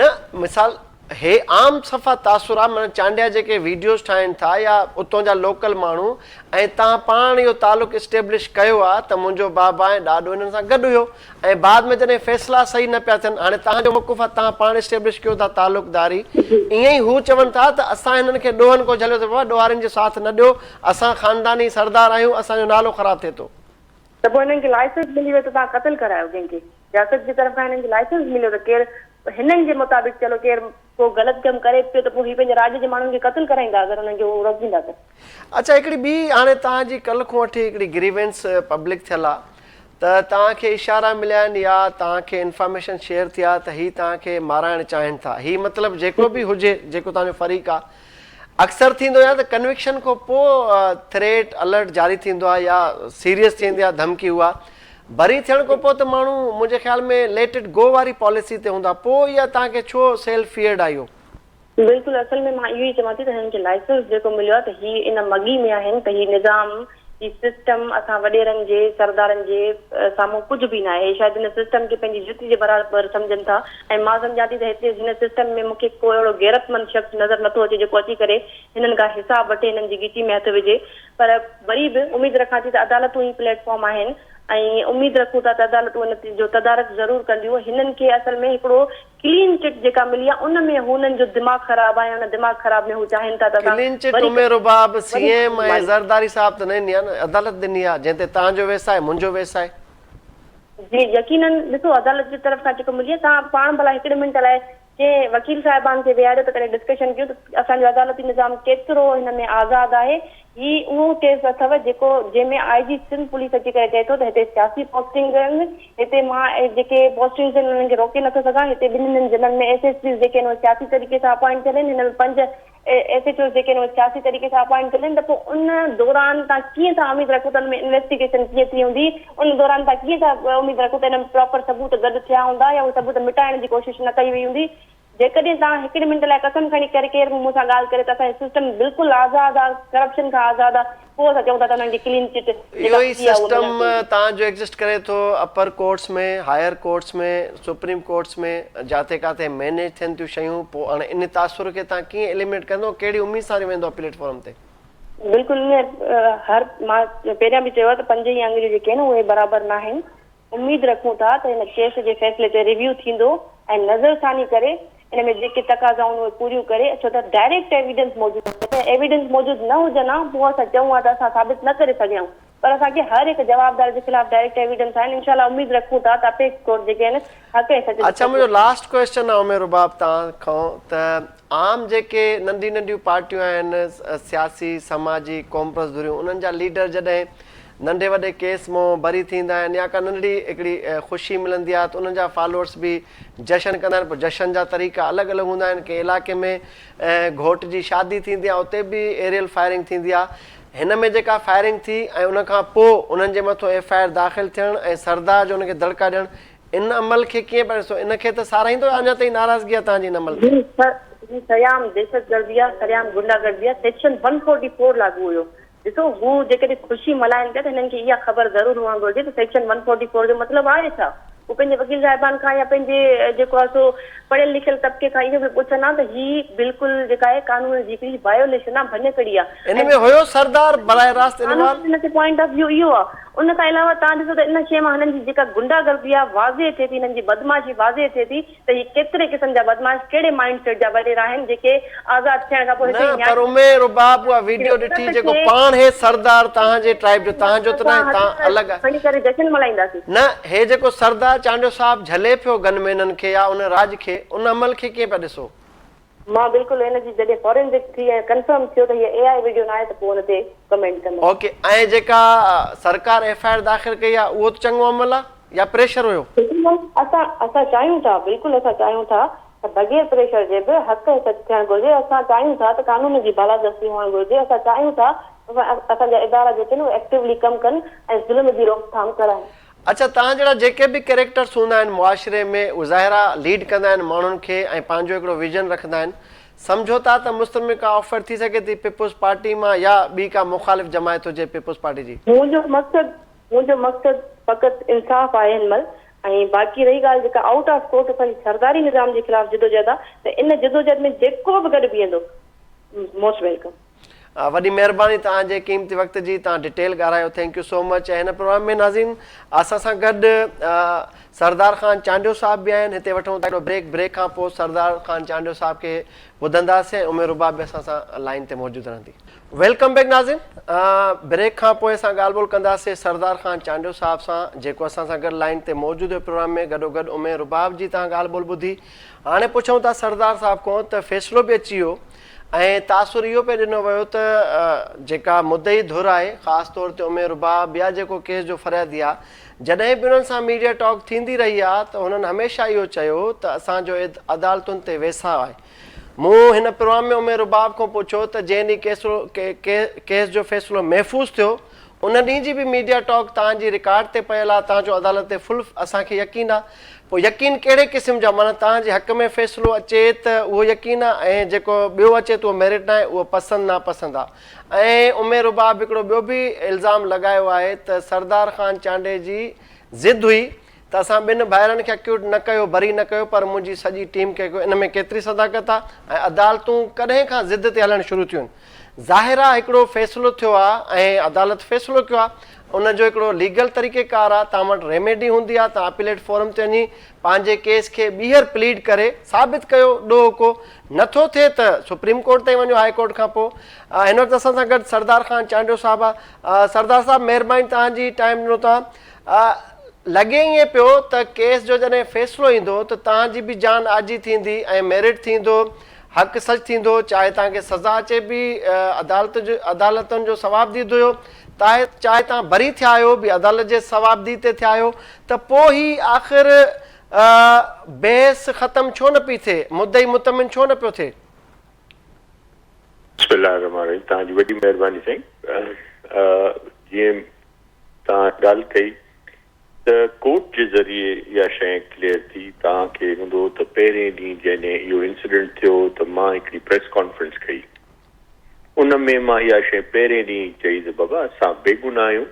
نه مثال هي عام صفا تاثر آ معنيٰ چانڊيا جيڪي ويڊيوز ٺاهين ٿا يا اتون جا لوڪل ماڻهو ۽ توهان پاڻ اهو تعلق اسٽيبلش ڪيو آ ته منهنجو بابا ۽ ڏاڏو انهن سان گڏ هيو ۽ بعد ۾ جڏهن فيصلا صحيح نه پيا ٿين هاڻي توهان جو موقف آ توهان پاڻ اسٽيبلش ڪيو ٿا تعلق داري ائين ئي هو چون ٿا ته اسان هنن کي ڏوهن کان جهليو ته بابا ڏوهارين جو ساٿ نه ڏيو اسان خانداني سردار آهيون اسان جو نالو خراب ٿئي ٿو. ته پوء هنن کي لائسنس ملي ويو ته توهان قتل ڪرايو ڪنهن کي. رياست جي طرف کان هنن کي لائسنس مليو ته ڪير هنن جي مطابق چلو ڪير ڪو غلط ڪم ڪري پيو ته پوء هي پنهنجي راڄ جي ماڻهن کي قتل ڪرائيندا اگر انهن کي هو روڪيندا ته. اڇا هڪڙي ٻي هاڻي توهان جي ڪلهه کان وٺي هڪڙي گريوينس پبلڪ ٿيل آ ته توهان کي اشارا مليا آهن يا توهان کي انفارميشن شيئر ٿي آ ته هي توهان کي مارائڻ چاهين ٿا هي مطلب جيڪو به هجي جيڪو توهان جو فريق آ اڪثر ٿيندو آهي ته ڪنوڪشن کان پوء ٿريٽ الرٽ جاري ٿيندو آهي يا سيريس ٿيندي آهي ڌمڪي اها بري ٿيڻ کان پوء ته ماڻهو منهنجي خيال ۾ ليٽ it گو واري پاليسي تي هوندا پوء اها توهان کي ڇو سيلف فيئرڊ آهي اهو؟ بلڪل اصل ۾ مان اهو ئي چوان ٿي ته هنن کي لائسنس جيڪو مليو آهي ته هي ان مڳي ۾ آهن ته هي نظام هي سسٽم اسان وڏيرن جي سردارن جي سامهون ڪجهه به ناهي هي شايد هن سسٽم کي پنهنجي جتي جي برابر سمجهن ٿا ۽ مان سمجهان ٿي ته هتي هن سسٽم ۾ مون کي ڪو اهڙو غيرتمند شخص نظر نٿو اچي جيڪو اچي ڪري هنن کان حساب وٺي هنن جي ڳچي ۾ هٿ وجهي پر وري به اميد رکان ٿي ته عدالتون ئي پليٽ فارم آهن ۽ اميد رکون ٿا ته عدالتون ان جو تدارڪ ضرور ڪنديون هنن کي اصل ۾ هڪڙو ڪلين چٽ جيڪا ملي آ ان ۾ هنن جو دماغ خراب آ ۽ ان دماغ خراب ۾ هو چاهين ٿا ته اسان ڪلين چٽ وري ام رباب سي وري ايم ۽ ماريون. زرداري صاحب ته نه ڏني آ نه عدالت ڏني آ جنهن تي توهان جو ويس آهي منهنجو ويس آهي. جي يقينن ڏسو عدالت جي طرف کان جيڪو ملي آ توهان پاڻ ڀلا هڪڙي منٽ لاء ڪنهن وڪيل صاحبان کي ويهاريو ته ڪڏهن ڊسڪشن ڪيون ته اسان جو عدالتي نظام ڪيترو هن ۾ آزاد آهي هي اهو ڪيس اٿو جيڪو جنهن ۾ آء جي سنڌ پوليس اچي ڪري چئي ٿو ته هتي سياسي پوسٽنگ آهن هتي مان جيڪي پوسٽنگز آهن انهن کي روڪي نٿو سگهان هتي ٻنهي ضلعن ۾ ايس ايس پيز جيڪي آهن اهي سياسي طريقي سان اپائنٽ ٿيل آهن هن ۾ پنج ايس ايڇ اوز جيڪي آهن اهي سياسي طريقي سان اپائنٽ ٿيل آهن ته پوء ان دوران توهان ڪيئن ٿا اميد رکو ته ان ۾ انويسٽيگيشن ڪيئن ٿي هوندي ان دوران توهان ڪيئن ٿا اميد رکو ته ان ۾ پراپر ثبوت گڏ ٿيا هوندا يا اهي ثبوت مٽائڻ جي ڪوشش نه ڪئي وئي هوندي جيڪڏهن توهان هڪڙي منٽ لاء قسم کڻي ڪري ڪير به مون سان ڳالهه ڪري ته اسان جو سسٽم بلڪل آزاد آ، ڪرپشن کان آزاد آ، پوء اسان چئون ٿا ته انهن کي ڪلين چٽ اهو جيڪا ئي ملي آ اها ملڻ سسٽم گهرجي. تان جو ايگزسٽ ڪري ٿو upper courts ۾، higher courts ۾، supreme courts ۾ جاتي ڪاٿي مينيج ٿين ٿيون شيون پوء هاڻي ان تاثر کي تان ڪيئن ايليمنيٽ ڪندو ڪهڙي اميد سان ويندو اپيليٽ فورم تي؟ بلڪل ائين هر مان پهريان به چيو آ ته پنج ئي آڱريون جيڪي آهن اهي برابر ناهن اميد رکون ٿا ته هن ڪيس جي فيصلي تي ريويو ٿيندو ۽ نظرثاني ڪري ان ۾ جيڪي تقاضائون اهي پوريون ڪري ڇو ته ڊائريڪٽ ايويڊنس موجود آهي جيڪڏهن ايويڊنس موجود نه هجن ها پوء اسان چئون ها ته اسان ثابت نه ڪري سگهيا آهيون پر اسان کي هر هڪ جوابدار جي خلاف ڊائريڪٽ ايويڊنس آهن انشاء الله اميد رکون ٿا ته اپيڪس ڪورٽ جيڪي آهن حق ۽ سچ جو اڇا فيصلو منهنجو لاسٽ ڪويسچن آهي عمر رباب توهان کان ته عام جيڪي ننڍيون ننڍيون پارٽيون آهن سياسي سماجي قومپرست ڌريون انهن جا ليڊر جڏهن ننڍي وڏي ڪيس مون بري ٿيندا آهن يا ڪا ننڍڙي هڪڙي خوشي ملندي آهي ته انهن جا فالوورس به جشن ڪندا آهن پوء جشن جا طريقا الڳ الڳ هوندا آهن ڪنهن علائقي ۾ گهوٽ جي شادي ٿيندي آهي اتي به ايريل فائرنگ ٿيندي آهي هن ۾ جيڪا فائرنگ ٿي ۽ ان کان پوء انهن جي مٿو ايف I R داخل ٿيڻ ۽ سردار جو ان کي دڙڪا ڏيڻ ان عمل کي ڪيئن پيا ڏسو ان کي ته ساراهيندو يا اڃا تائين ناراضگي آهي توهان جي ان عمل تي؟ جي سر هي سرعام دهشتگردي آهي سرعام غنڊاگردي آهي سيڪشن ون فورٽي فور لاڳو هيو ڏسو هو جيڪڏهن خوشي ملهائن پيا ته هنن کي اها خبر ضرور هئڻ گهرجي ته سيڪشن ون فورٽي فور جو مطلب آهي ڇا؟ هو پنهنجي وڪيل صاحبان کان يا پنهنجي جيڪو آهي سو پڙهيل لکيل طبقي کان اهو به پڇن ها ته هي بلڪل جيڪا آهي قانون جي هڪڙي وايوليشن آهي ڀڃڪڙي آهي ان ۾ هيو سردار براهه راست انوالو؟ قانون جي پوائنٽ آف ويو اهو آهي. ان کان علاوه توهان ڏسو ته ان شيء مان هنن جي جيڪا غنڊا گردي آهي واضح ٿئي ٿي هنن جي بدمعاشي واضح ٿئي ٿي. ته هي ڪيتري قسم جا بدمعاش ڪهڙي مائنڊ سيٽ جا وڏيرا آهن جيڪي آزاد ٿيڻ کان پوء هڪڙي نه پر نياڻي امي رباب اها ويڊيو هڪڙي ڏٺي عورت جيڪو کي پاڻ هي سردار تهان جي ٽرائيب جو تهان جو ته ناهي تهان الڳ آهي کڻي ڪري جشن ملهائينداسين. نه هي جيڪو سردار چانڊيو صاحب جهلي پيو گن مينن کي يا ان راڄ کي ان عمل کي ڪيئن پيا ڏسو. مان بلڪل ان جي جڏهن فورينزڪ ٿي ۽ ڪنفرم ٿيو ته هيء اي آء وڊيو ناهي ته پوء ان تي ڪمينٽ ڪندس. اوڪي ۽ جيڪا سرڪار ايف I R داخل ڪئي آ اهو ته چڱو عمل آ يا پريشر هيو؟ بلڪل اسان اسان چاهيون ٿا بلڪل اسان چاهيون ٿا ته بغير پريشر جي به حق ۽ سچ ٿيڻ گهرجي اسان چاهيون ٿا ته قانون جي بالادستي هئڻ گهرجي اسان چاهيون ٿا اسان جا ادارا جيڪي آهن اهي ايڪٽيولي ڪم ڪن ۽ ظلم جي روڪٿام ڪرائين. اڇا توهان جهڙا جيڪي به ڪيريڪٽرس هوندا آهن معاشري ۾ اهي ظاهر آ ليڊ ڪندا آهن ماڻهن کي ۽ پنهنجو هڪڙو ويزن رکندا آهن سمجهو ٿا ته مستقبل ۾ ڪا آفر ٿي سگهي ٿي پيپلز پارٽي مان يا ٻي ڪا مخالف جماعت هجي پيپلز پارٽي جي. منهنجو مقصد منهنجو مقصد فقط انصاف آهي هن مهل ۽ باقي رهي ڳالهه جيڪا آئوٽ آف ڪورٽ اسان جي سرداري نظام جي خلاف جدوجهد آ ته ان جدوجهد ۾ جيڪو به گڏ بيهندو موسٽ welcome. وڏي مهرباني توهان جي قيمتي وقت جي توهان ڊيٽيل ڳالهايو thank you سو مچ ۽ هن پروگرام ۾ ناظرين اسان سان گڏ سردار خان چانڊيو صاحب به آهن هتي وٺون ٿا هڪڙو بريڪ بريڪ کان پوء سردار خان چانڊيو صاحب کي ٻڌنداسين ۽ ام رباب به اسان سان لائين تي موجود رهندي. Welcome back ناظرين بريڪ کان پوء اسان ڳالهه ٻولهه ڪنداسين سردار خان چانڊيو صاحب سان جيڪو اسان سان گڏ لائين تي موجود هيو پروگرام ۾ گڏو گڏ ام رباب جي توهان ڳالهه ٻولهه ٻڌي هاڻي پڇون ٿا سردار صاحب کان ته فيصلو به اچي ويو ۽ تاثر اهو پئي ڏنو ويو ته جيڪا مدعي ڌر آهي خاص طور تي ام رباب يا جيڪو ڪيس جو فريادي آهي جڏهن به انهن سان ميڊيا ٽاڪ ٿيندي رهي آهي ته هنن هميشه اهو چيو ته اسان جو عدالتن تي ويساهه آهي. مون هن پروگرام ۾ ام رباب کان پڇيو ته جنهن ڏينهن ڪيس جو فيصلو محفوظ ٿيو ان ڏينهن جي به ميڊيا ٽاڪ توهان جي رڪارڊ تي پيل آهي توهان جو عدالت تي فل اسان کي يقين آهي پوء يقين ڪهڙي قسم جو آهي معنيٰ توهان جي حق ۾ فيصلو اچي ته اهو يقين آهي ۽ جيڪو ٻيو اچي ته اهو ميرٽ ناهي اهو پسند ناپسند آهي. ۽ ام رباب هڪڙو ٻيو به الزام لڳايو آهي ته سردار خان چانڊيي جي ضد هئي ته اسان ٻن ڀائرن کي اڪيوٽ نه ڪيو بري نه ڪيو پر منهنجي سڄي ٽيم کي ڪيو ان ۾ ڪيتري صداقت آهي ۽ عدالتون ڪڏهن کان ضد تي هلڻ شروع ٿيون آهن ظاهر آهي هڪڙو فيصلو ٿيو آهي ۽ عدالت فيصلو ڪيو آهي ان جو هڪڙو ليگل طريقي ڪار آهي توهان وٽ ريميڊي هوندي آهي توهان اپيليٽ فورم تي وڃي پنهنجي ڪيس کي ٻيهر پليڊ ڪري ثابت ڪيو ڏوهه ڪو نه ٿو ٿئي ته سپريم ڪورٽ تائين وڃو هاء ڪورٽ کان پوء هن وقت اسان سان گڏ سردار خان چانڊيو صاحب آ سردار صاحب مهرباني توهان جي ٽائيم ڏنو توهان لڳي ائين پيو ته ڪيس جو جڏهن فيصلو ايندو ته توهان جي به جان آجي ٿيندي ۽ ميرٽ ٿيندو حق سچ ٿيندو چاهي توهان کي سزا اچي به عدالت جو عدالتن جو ثوابديد هيو تاهي چاهي توهان بري ٿيا آهيو به عدالت جي ثوابديد تي ٿيا آهيو ته پوء هي آخر بحث ختم ڇو نه پئي ٿئي؟ مدعي مطمئن ڇو نه پيو ٿئي؟ بسم الله الرحمٰن الرحيم توهان جي وڏي مهرباني سائين جيئن توهان ڳالهه ڪئي ته ڪورٽ جي ذريعي اها شيء ڪليئر ٿي توهان کي هوندو ته پهرين ڏينهن جڏهن اهو انسيڊنٽ ٿيو ته مان هڪڙي پريس ڪانفرنس ڪئي ان ۾ مان اها شيء پهرين ڏينهن ئي چئي ته بابا اسان بيگناهه آهيون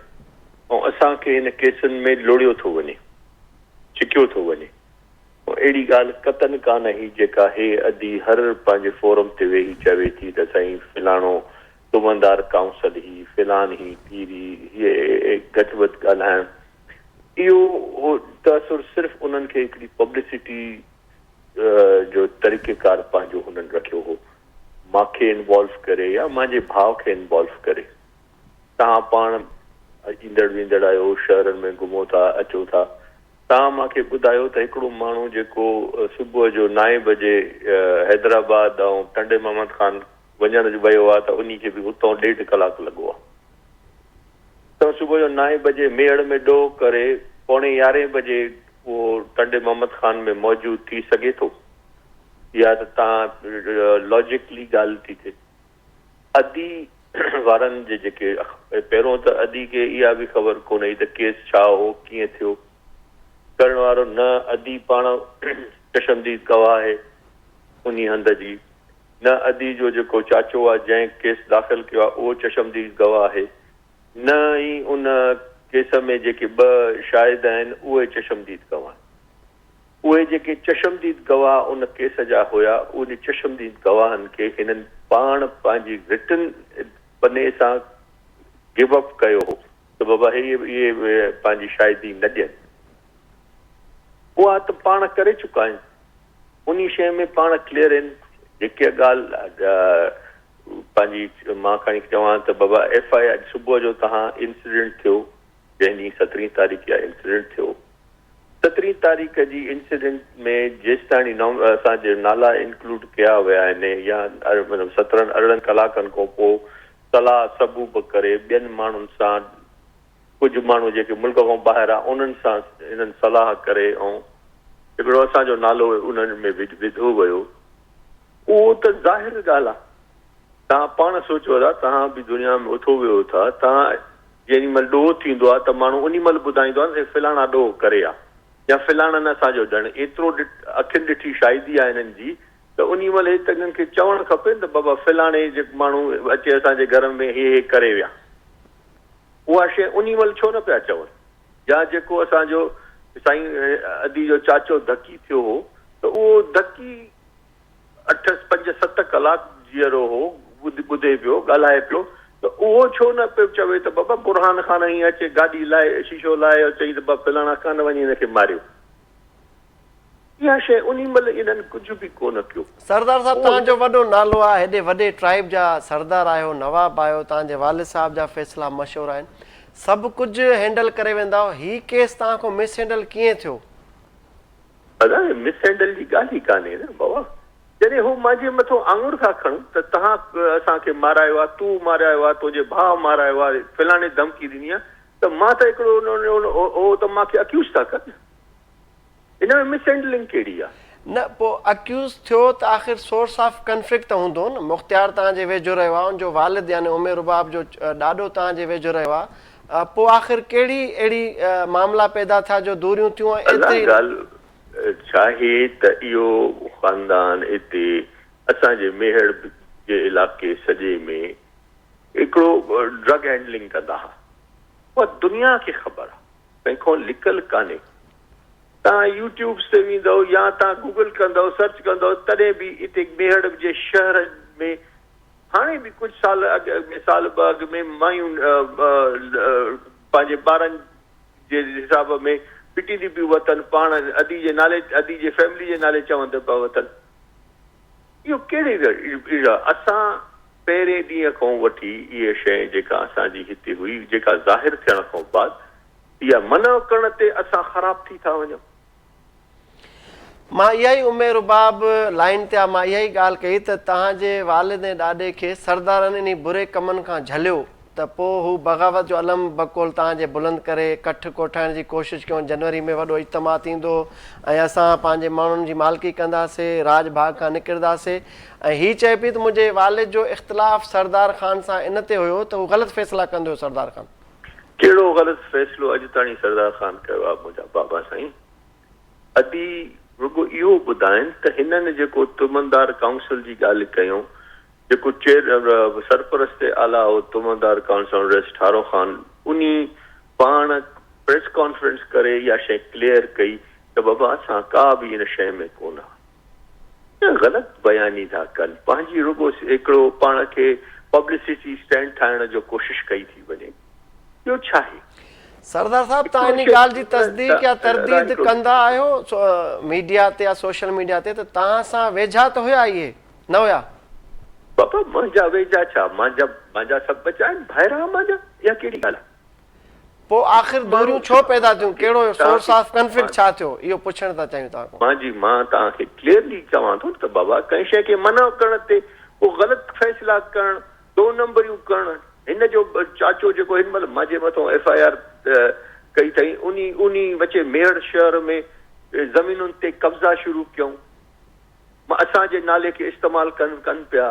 ۽ اسان کي هن ڪيسن ۾ لوڙيو ٿو وڃي، ڇڪيو ٿو وڃي ۽ اهڙي ڳالهه قطعن ڪانه هئي جيڪا هي ادي هر پنهنجي فورم تي ويهي چوي ٿي ته سائين فلاڻو تمندار ڪائونسل هي، فلان هي، پير هي، هي گهٽ وڌ ڳالهائڻ اهو تاثر صرف انهن کي هڪڙي پبلسٽي جو طريقيڪار پنهنجو هنن رکيو هو ماکي انوالو ڪري يا مانجي ڀاء کي انوالو ڪري. توهان پاڻ ايندڙ ويندڙ آهيو، شهرن ۾ گهمو ٿا، اچو ٿا. توهان مان کي ٻڌايو ته هڪڙو ماڻهو جيڪو صبح جو نائين بجي حيدرآباد ۽ ٽنڊي محمد خان وڃڻ ويو آهي ته انهي کي به اتان ڏيڍ ڪلاڪ لڳو آهي. ته صبح جو نائين بجي ميهڙ ۾ ڏوهه ڪري پوڻي يارهين بجي اهو ٽنڊي محمد خان ۾ موجود ٿي سگهي ٿو؟ اها ته توهان لاجيڪلي ڳالهه ٿي ٿئي. ادي وارن جي جيڪي پهريون ته ادي کي اها به خبر ڪونه هئي ته ڪيس ڇا هو ڪيئن ٿيو ڪرڻ وارو نه ادي پاڻ چشمديد گواهه آهي انهي هنڌ جي نه ادي جو جيڪو چاچو آهي جنهن ڪيس داخل ڪيو آهي اهو چشمديد گواهه آهي نه ئي ان ڪيس ۾ جيڪي ٻه شاهد آهن اهي چشمديد گواهه آهن. اهي جيڪي چشمديد گواهه ان ڪيس جا هيا، ان چشمديد گواهن کي هنن پاڻ پنهنجي رٽن پني سان گيو اپ ڪيو هو ته بابا هي اهي پنهنجي شاهدي نه ڏين. اها ته پاڻ ڪري چڪا آهن. انهي شيء ۾ پاڻ ڪليئر آهن. جيڪا ڳالهه پنهنجي مان کڻي چوان ته بابا ايف I آر صبح جو تهان انسيڊنٽ ٿيو جنهن ڏينهن سترهين تاريخ اها انسيڊنٽ ٿيو سترهين تاريخ جي انسيڊنٽ ۾ جيستاڻي اسان جي نالا انڪلوڊ ڪيا ويا آهن يا مطلب سترهن ارڙهن ڪلاڪن کان پوء صلاح صبوب ڪري ٻين ماڻهن سان ڪجهه ماڻهو جيڪي ملڪ کان ٻاهر آ انهن سان انهن صلاح ڪري ۽ هڪڙو اسان جو نالو انهن ۾ وڌو ويو اهو ته ظاهر ڳالهه آ توهان پاڻ سوچو ادا توهان به دنيا ۾ اٿو ويهو ٿا توهان جيڏي مھل ڏوھ ٿيندو آ ته ماڻھو انھي مھل ٻڌائيندو آ ته فلاڻا ڏوھ ڪري آ يا فلاڻن اسان جو ڄڻ ايترو اکين ڏٺي شاھدي آ ھنن جي ته انھي مھل ھي ته ھنن کي چوڻ کپي نه ته بابا فلاڻي جي ماڻھو اچي اسان جي گھر ۾ ھي ھي ڪري ويا اھا شيء انھي مھل ڇو نه پيا چون يا جيڪو اسان جو سائين ادي جو چاچو ڌڪي ٿيو ھو ته اھو ڌڪي اٺ پنج ست ڪلاڪ جيئرو هو. ٻڌي پيو ڳالهائي پيو ته اهو ڇو نه پيو چوي ته بابا برهان خان ائين اچي گاڏي لاهي شيشو لاهي ۽ چئي ته بابا فلاڻا خان وڃي هن کي ماريو. اها شيء انهي مهل انهن ڪجهه به ڪونه ڪيو. سردار صاحب توهان جو وڏو نالو آهي هيڏي وڏي ٽرائيب جا سردار آهيو نواب آهيو توهان جي والد صاحب جا فيصلا مشهور آهن سڀ ڪجهه هينڊل ڪري ويندا آهيو هي ڪيس توهان کان مس هينڊل ڪيئن ٿيو؟ ادا هي مس هينڊل جي ڳالهه ئي ڪانهي نه بابا جڏهن هو مانجي مٿو آڱر ٿا کڻن ته توهان اسان کي مارايو آهي تو مارايو آهي تنهنجي ڀاء مارايو آهي فلاڻي ڌمڪي ڏني آهي ته مان ته هڪڙو هو ته مان کي اڪيوز ٿا ڪن. ان ۾ مس هينڊلنگ ڪهڙي آ؟ نه پوء اڪيوز ٿيو ته آخر سورس آف ڪنفلڪٽ ته هوندو نه، مختيار توهان جي ويجهو رهيو آ، ان جو والد يعني ام رباب جو ڏاڏو توهان جي ويجهو رهيو آ، پوء آخر ڪهڙي اهڙي معاملا پيدا ٿيا جو دوريون ٿيون ۽ الا ايتري. ڳالهه ڇاهي ته اهو خاندان اتي اسان جي ميهڙ جي علاقي سڄي ۾ هڪڙو ڊرگ هينڊلنگ ڪندا ها اها دنيا کي خبر آ. ڪنهن کان لڪل ڪانهي. توهان يوٽيوبس تي ويندؤ يا توهان گوگل ڪندؤ سرچ ڪندؤ تڏهن به اتي ميهڙ جي شهر ۾ هاڻي به ڪجهه سال اڳ ۾ سال ٻه اڳ ۾ مايون پنهنجي ٻارن جي حساب ۾ پٽيندي پيون وتن پاڻ ادي جي نالي ادي جي فيملي جي نالي چوندي پيا وتن. اهو ڪهڙي اسان پهرين ڏينهن کان وٺي اها شيء جيڪا اسان جي هتي هئي، جيڪا ظاهر ٿيڻ کان بعد اها منع ڪرڻ تي اسان خراب ٿي ٿا وڃون. مان اها ئي ام رباب لائين تي آ مان اها ئي ڳالهه ڪئي ته توهان جي والد ۽ ڏاڏي کي سردارن انهي بري ڪمن کان جهليو ته پوء هو بغاوت جو علم بقول توهان جي بلند ڪري ڪٺ ڪوٺائڻ جي ڪوشش ڪيون جنوري ۾ وڏو اجتماع ٿيندو ۽ اسان پنهنجي ماڻهن جي مالڪي ڪنداسي راڄ ڀاڳ کان نڪرداسي ۽ هي چئي پئي ته منهنجي والد جو اختلاف سردار خان سان ان تي هيو ته هو غلط فيصلا ڪندو هيو سردار خان. ڪهڙو غلط فيصلو اڄ تاڻي سردار خان ڪيو آ منهنجا بابا سائين ادي رڳو اهو ٻڌائين ته هنن جيڪو تمندار ڪائونسل جي ڳالهه ڪيون جيڪو چيئر سرپرست اعليٰ هو تمندار ڪائونسل رئيس ٺارو خان انهي پاڻ پريس ڪانفرنس ڪري اها شيء ڪليئر ڪئي ته بابا اسان ڪا به ان شيء ۾ ڪونه آهيون غلط بياني ٿا ڪن پنهنجي رڳو هڪڙو پاڻ کي پبلسٽي اسٽينڊ ٺاهڻ جو ڪوشش ڪئي ٿي وڃي ٻيو ڇاهي. سردار صاحب توهان انهي ڳالهه جي تصديق يا ترديد ڪندا آهيو ميڊيا تي يا سوشل ميڊيا تي ته توهان سان ويجها ته هيا اهي نه هيا؟ بابا منهنجا ويجها ڇا مانجا مانجا سڀ ٻچا آهن ڀائر آهن مانجا اها ڪهڙي ڳالهه آهي. پوء آخر دوريون ڇو پيدا ٿيون ڪهڙو هيو سورس آف ڪنفلڪٽ ڇا ٿيو اهو پڇڻ ٿا چاهيون توهان کان. مان جي مان توهان کي ڪليئرلي چوان ٿو ته بابا ڪنهن شيء کي منع ڪرڻ تي پوء غلط فيصلا ڪرڻ دو نمبريون ڪرڻ هن جو چاچو جيڪو هن مهل مانجي مٿو ايف I R ڪئي اٿئي انهي انهي وچي ميهڙ شهر ۾ زمينن تي قبضا شروع ڪيائون. اسان جي نالي کي استعمال ڪن ڪن پيا.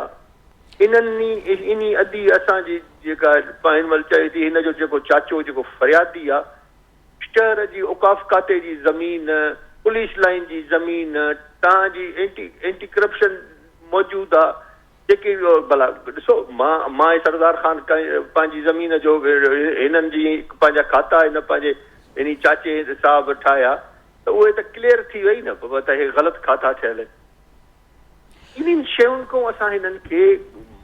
انهن ئي انهي ادي اسان جي جيڪا هن مهل چئي ٿي هن جو جيڪو چاچو جيڪو فريادي آ شهر جي اوقاف کاتي جي زمين پوليس لائين جي زمين تان جي اينٽي اينٽي ڪرپشن موجود آ جيڪي ڀلا ڏسو مان مان ۽ سردار خان پنهنجي زمين جو هنن جي پنهنجا کاتا هن پنهنجي انهي چاچي صاحب ٺاهيا ته اهي ته ڪليئر ٿي وئي نه بابا ته هي غلط کاتا ٺهيل آهن. انهن شين کان اسان هنن کي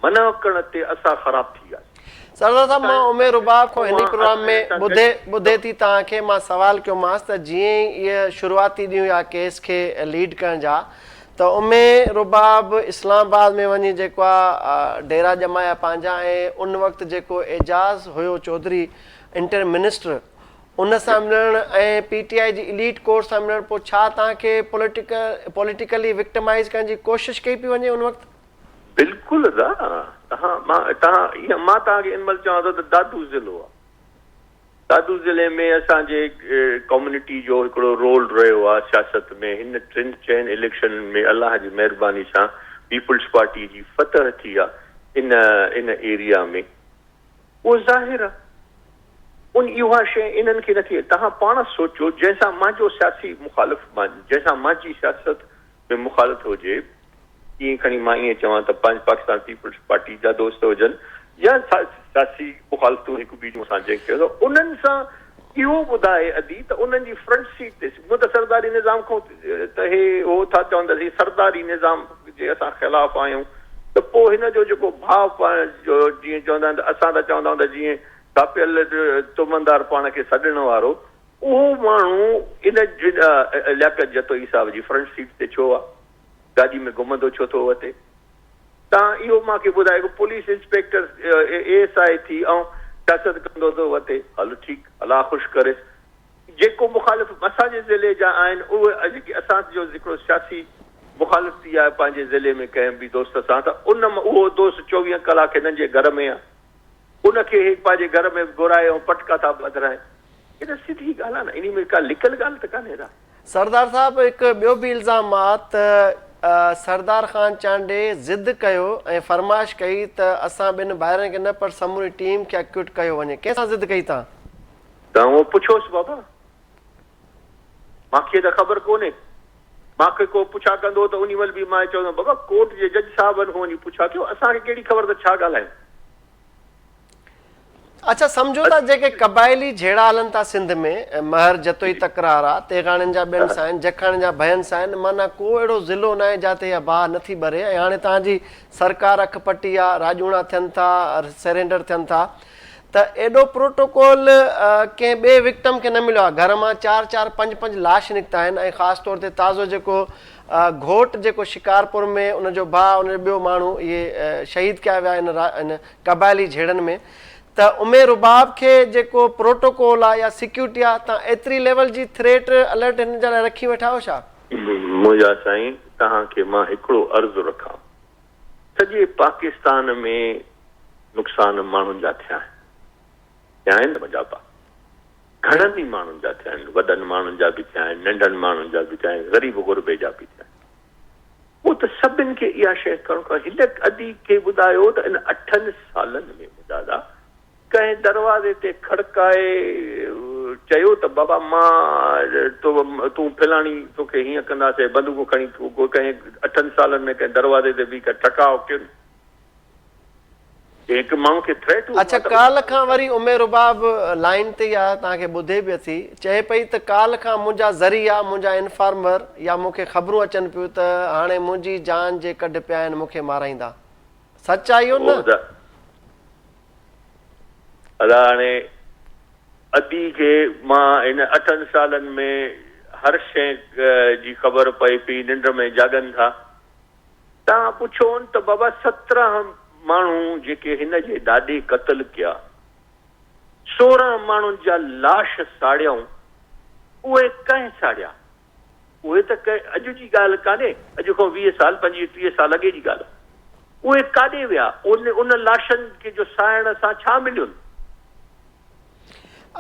منع ڪرڻ تي اسان خراب ٿي وياسين. سردار صاحب مان عمير رباب کان هن ئي پروگرام ۾ ٻڌي ٻڌي ٿي توهان کي مان سوال ڪيومانس ته جيئن ئي اهي شروعاتي ڏينهن هيا ڪيس کي ليڊ ڪرڻ جا ته عمير رباب اسلام آباد ۾ وڃي جيڪو آ ڊيرا ڄمايا پنهنجا ۽ ان وقت جيڪو اعجاز هيو چوڌري انٽر منسٽر ان سان ملڻ ۽ پي ٽي آء جي اليٽ ڪور سان ملڻ پوء ڇا توهان کي پوليٽيڪلي وڪٽمائيز ڪرڻ جي ڪوشش ڪئي پئي وڃي ان وقت؟ بلڪل ادا توهان مان توهان مان توهان کي ان مهل چوان ٿو ته دادو ضلعو آ دادو ضلعي ۾ اسان جي ڪميونٽي جو هڪڙو رول رهيو آ سياست ۾ هن ٽن چئن اليڪشنن ۾ الله جي مهرباني سان پيپلز پارٽي جي فتح ٿي آ ان ان ايريا ۾ اهو ظاهر آ ان اها شيء انهن کي نٿي توهان پاڻ سوچيو جنهن سان مانجو سياسي مخالف جنهن سان مانجي سياست ۾ مخالفت هجي ائين کڻي مان ائين چوان ته پاڪستان پيپلز پارٽي جا دوست هجن يا سياسي مخالفتون هڪ ٻي جون اسان جنهن کي انهن سان اهو ٻڌائي ادي ته انهن جي فرنٽ سيٽ تي هونء ته سرداري نظام کان ته هي هو ٿا چون ته اسين سرداري نظام جي اسان خلاف آهيون. ته پوء هن جو جيڪو ڀاء پاڻ جو جيئن چوندا آهن ته اسان ته چوندا آهيون ته جيئن ٿاپيل تمندار پاڻ کي سڏڻ وارو اهو ماڻهو ان لياقت جتوئي صاحب جي فرنٽ سيٽ تي ڇو آ؟ گاڏي ۾ گهمندو ڇو ٿو وتي؟ تان اهو مان کي ٻڌايو هڪ police inspector A S I ٿي ۽ سياست ڪندو ٿو وتي. هل ٺيڪ الله خوش ڪريس. جيڪو مخالف اسان جي ضلعي جا آهن اهي جيڪي اسان جو هڪڙو سياسي مخالفتي آهي پنهنجي ضلعي ۾ ڪنهن به دوست سان ته ان اهو دوست 24 ڪلاڪ هنن جي گهر ۾ آهي ان کي هي پنهنجي گهر ۾ به گهرائي ۽ پٽڪا ٿا ٻڌرائين. هي ته سڌي ڳالهه آهي نه انهي ۾ ڪا لڪل ڳالهه ته ڪانهي را. سردار صاحب هڪ ٻيو به الزام آ ته سردار خان چانڊيي ضد ڪيو ۽ فرمائش ڪئي ته اسان ٻن ڀائرن کي نه پر سموري ٽيم کي اڪيوٽ ڪيو وڃي ڪنهن سان ضد ڪئي تان؟ توهان اهو پڇوس بابا. مانکي ته خبر ڪونهي. مانکي ڪو پڇا ڪندو ته انهي مهل به مان چوندم بابا ڪورٽ جي جج صاحبن کان وڃي پڇا ڪيو اسان کي ڪهڙي خبر ته ڇا ڳالهايون. اڇا سمجهو ٿا جيڪي قبائلي جهيڙا هلن ٿا سنڌ ۾ مهر جتوئي تڪرار آ تيغاڻين جا ٻين سان آهن جکاڻين جا ڀين سان آهن معنيٰ ڪو اهڙو ضلعو ناهي جاتي اها باهه نٿي ٻري ۽ هاڻي توهان جي سرڪار اک پٽي آ راڄوڻا ٿين ٿا سرينڊر ٿين ٿا ته ايڏو پروٽوڪول ڪنهن ٻئي وڪٽم کي نه مليو آهي، گهر مان چار چار پنج پنج لاش نڪتا آهن ۽ خاص طور تي تازو جيڪو گهوٽ جيڪو شڪارپور ۾ ان جو ڀاء ان جو ٻيو ماڻهو اهي شهيد ڪيا ويا ان ان قبائلي جهيڙن ۾ ته ام رباب کي جيڪو پروٽوڪول آهي يا سيڪيورٽي آهي تان ايتري ليول جي ٿريٽ الرٽ هن جا لاء رکي ويٺا آهيو ڇا؟ منهنجا سائين توهان کي مان هڪڙو عرض رکان. سڄي پاڪستان ۾ نقصان ماڻهن جا ٿيا آهن، ٿيا آهن نه منهنجا ابا، گهڻن ئي ماڻهن جا ٿيا آهن، وڏن ماڻهن جا به ٿيا آهن، ننڍن ماڻهن جا به ٿيا آهن، غريب غربي جا به ٿيا آهن. پوء ته سڀن کي اها شيء ڪرڻ کپي. هن ادي کي ٻڌايو ته ان اٺن سالن ۾ منهنجا ادا ڪنهن دروازي تي کڙڪائي چيو ته بابا مان تون فلاڻي توکي هيئن ڪنداسين بندوقون کڻي ڪنهن اٺن سالن ۾ ڪنهن دروازي تي بيهي ڪا ٺڪاء ڪين ڪنهن هڪ ماڻهو کي ٿريٽ هوندو اڇا ڪالهه کان وري ام رباب لائين تي ئي آ توهان کي ٻڌي به اٿي چئي پئي ته ڪالهه کان منهنجا ذريعا منهنجا انفارمر يا مون کي خبرون اچن پيون ته هاڻي منهنجي جان جي ڪڍ پيا آهن مون کي مارائيندا سچ آ اهو نه؟ ادا هاڻي ادي کي مان هن اٺن سالن ۾ هر شيء جي خبر پئي پئي ننڊ ۾ جاڳن ٿا. تان پڇون ته بابا 17 ماڻهو جيڪي هن جي ڏاڏي قتل ڪيا، 16 ماڻهن جا لاش ساڙيائون، اهي ڪنهن ساڙيا؟ اهي ته ڪنهن اڄ جي ڳالهه ڪانهي، اڄ کان 20 سال، 25 30 سال اڳي جي ڳالهه آهي. اهي ڪاڏي ويا؟ ان ان لاشن کي جو ساڙڻ سان ڇا ملين؟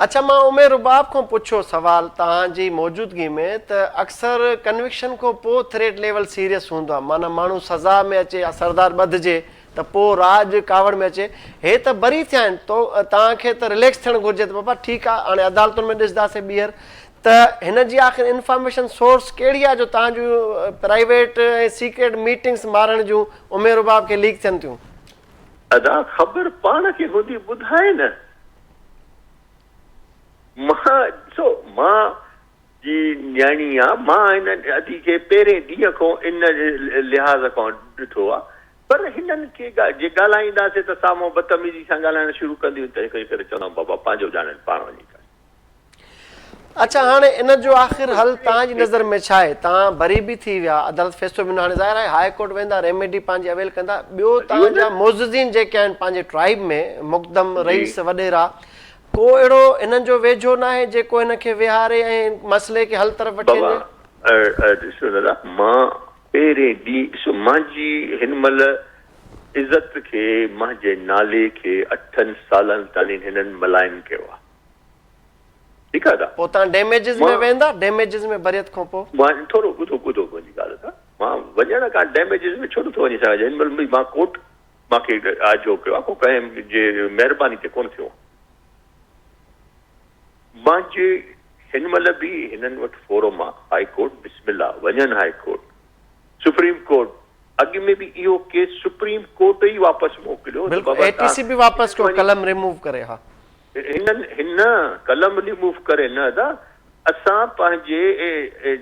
اڇا مان ام رباب کان پڇيو سوال توهان جي موجودگي ۾ ته اڪثر ڪنوڪشن کان پوء ٿريٽ ليول سيريس هوندو آهي معنيٰ ماڻهو سزا ۾ اچي يا سردار ٻڌجي ته پوء راڄ ڪاوڙ ۾ اچي هي ته بري ٿيا آهن تو توهان کي ته رليڪس ٿيڻ گهرجي ته بابا ٺيڪ آهي هاڻي عدالتن ۾ ڏسنداسين ٻيهر ته هن جي آخر انفارميشن سورس ڪهڙي آهي جو توهان جون پرائيويٽ ۽ سيڪريٽ ميٽنگس مارڻ جون ام رباب کي ليڪ ٿين ٿيون. ادا خبر پاڻ کي هوندي ٻڌائي نه. مان ڏسو مان جي نياڻي آ مان هن ادي کي پهرين ڏينهن کان ان لحاظ کان ڏٺو آ پر هنن کي جي ڳالهائينداسين ته سامهون بدتميزي سان ڳالهائڻ شروع ڪنديون تنهن ڪري چوندم بابا پنهنجو ڄاڻين پاڻ وڃي ڪر. اڇا هاڻي ان جو آخر حل توهان جي نظر ۾ ڇا آهي؟ توهان بري به ٿي ويا، عدالت فيصلو به ڏنو، هاڻي ظاهر آهي هاء ڪورٽ ويندا، ريميڊي پنهنجي اويل ڪندا، ٻيو توهان جا معززين جيڪي آهن پنهنجي ٽرائيب ۾ مقدم، رئيس، وڏيرا، ڪو اهڙو انهن جو ويجهو ناهي جيڪو هن کي ويهاري ۽ مسئلي کي حل طرف وٺي وڃي؟ بابا ڏسو دادا مان پهرين ڏينهن ڏسو مانجي هن مهل عزت کي مانجي نالي کي اٺن سالن تائين هنن ملائن ڪيو آهي. ٺيڪ آ ادا. پوء تان ڊيميجز ۾ ويندا ڊيميجز ۾ بريت کان پوء. مان ٿورو ٻڌو ٻڌو منهنجي ڳالهه ته مان وڃڻ کان ڊيميجز ۾ ڇو نٿو وڃي سگهان جنهن مهل به مان ڪورٽ مان کي آجو ڪيو آ ڪو ڪنهن جي مهرباني تي ڪونه ٿيو آ مانجي هن مهل به هنن وٽ فورم آ هائي ڪورٽ بسم الله وڃن هائي ڪورٽ سپريم ڪورٽ اڳ ۾ به اهو ڪيس سپريم ڪورٽ ئي واپس موڪليو ته بلڪل بابا اي ٽي سي به واپس ڪيو قلم ريموو ڪري ها. هنن هن قلم ريموو ڪري نه ادا اسان پنهنجي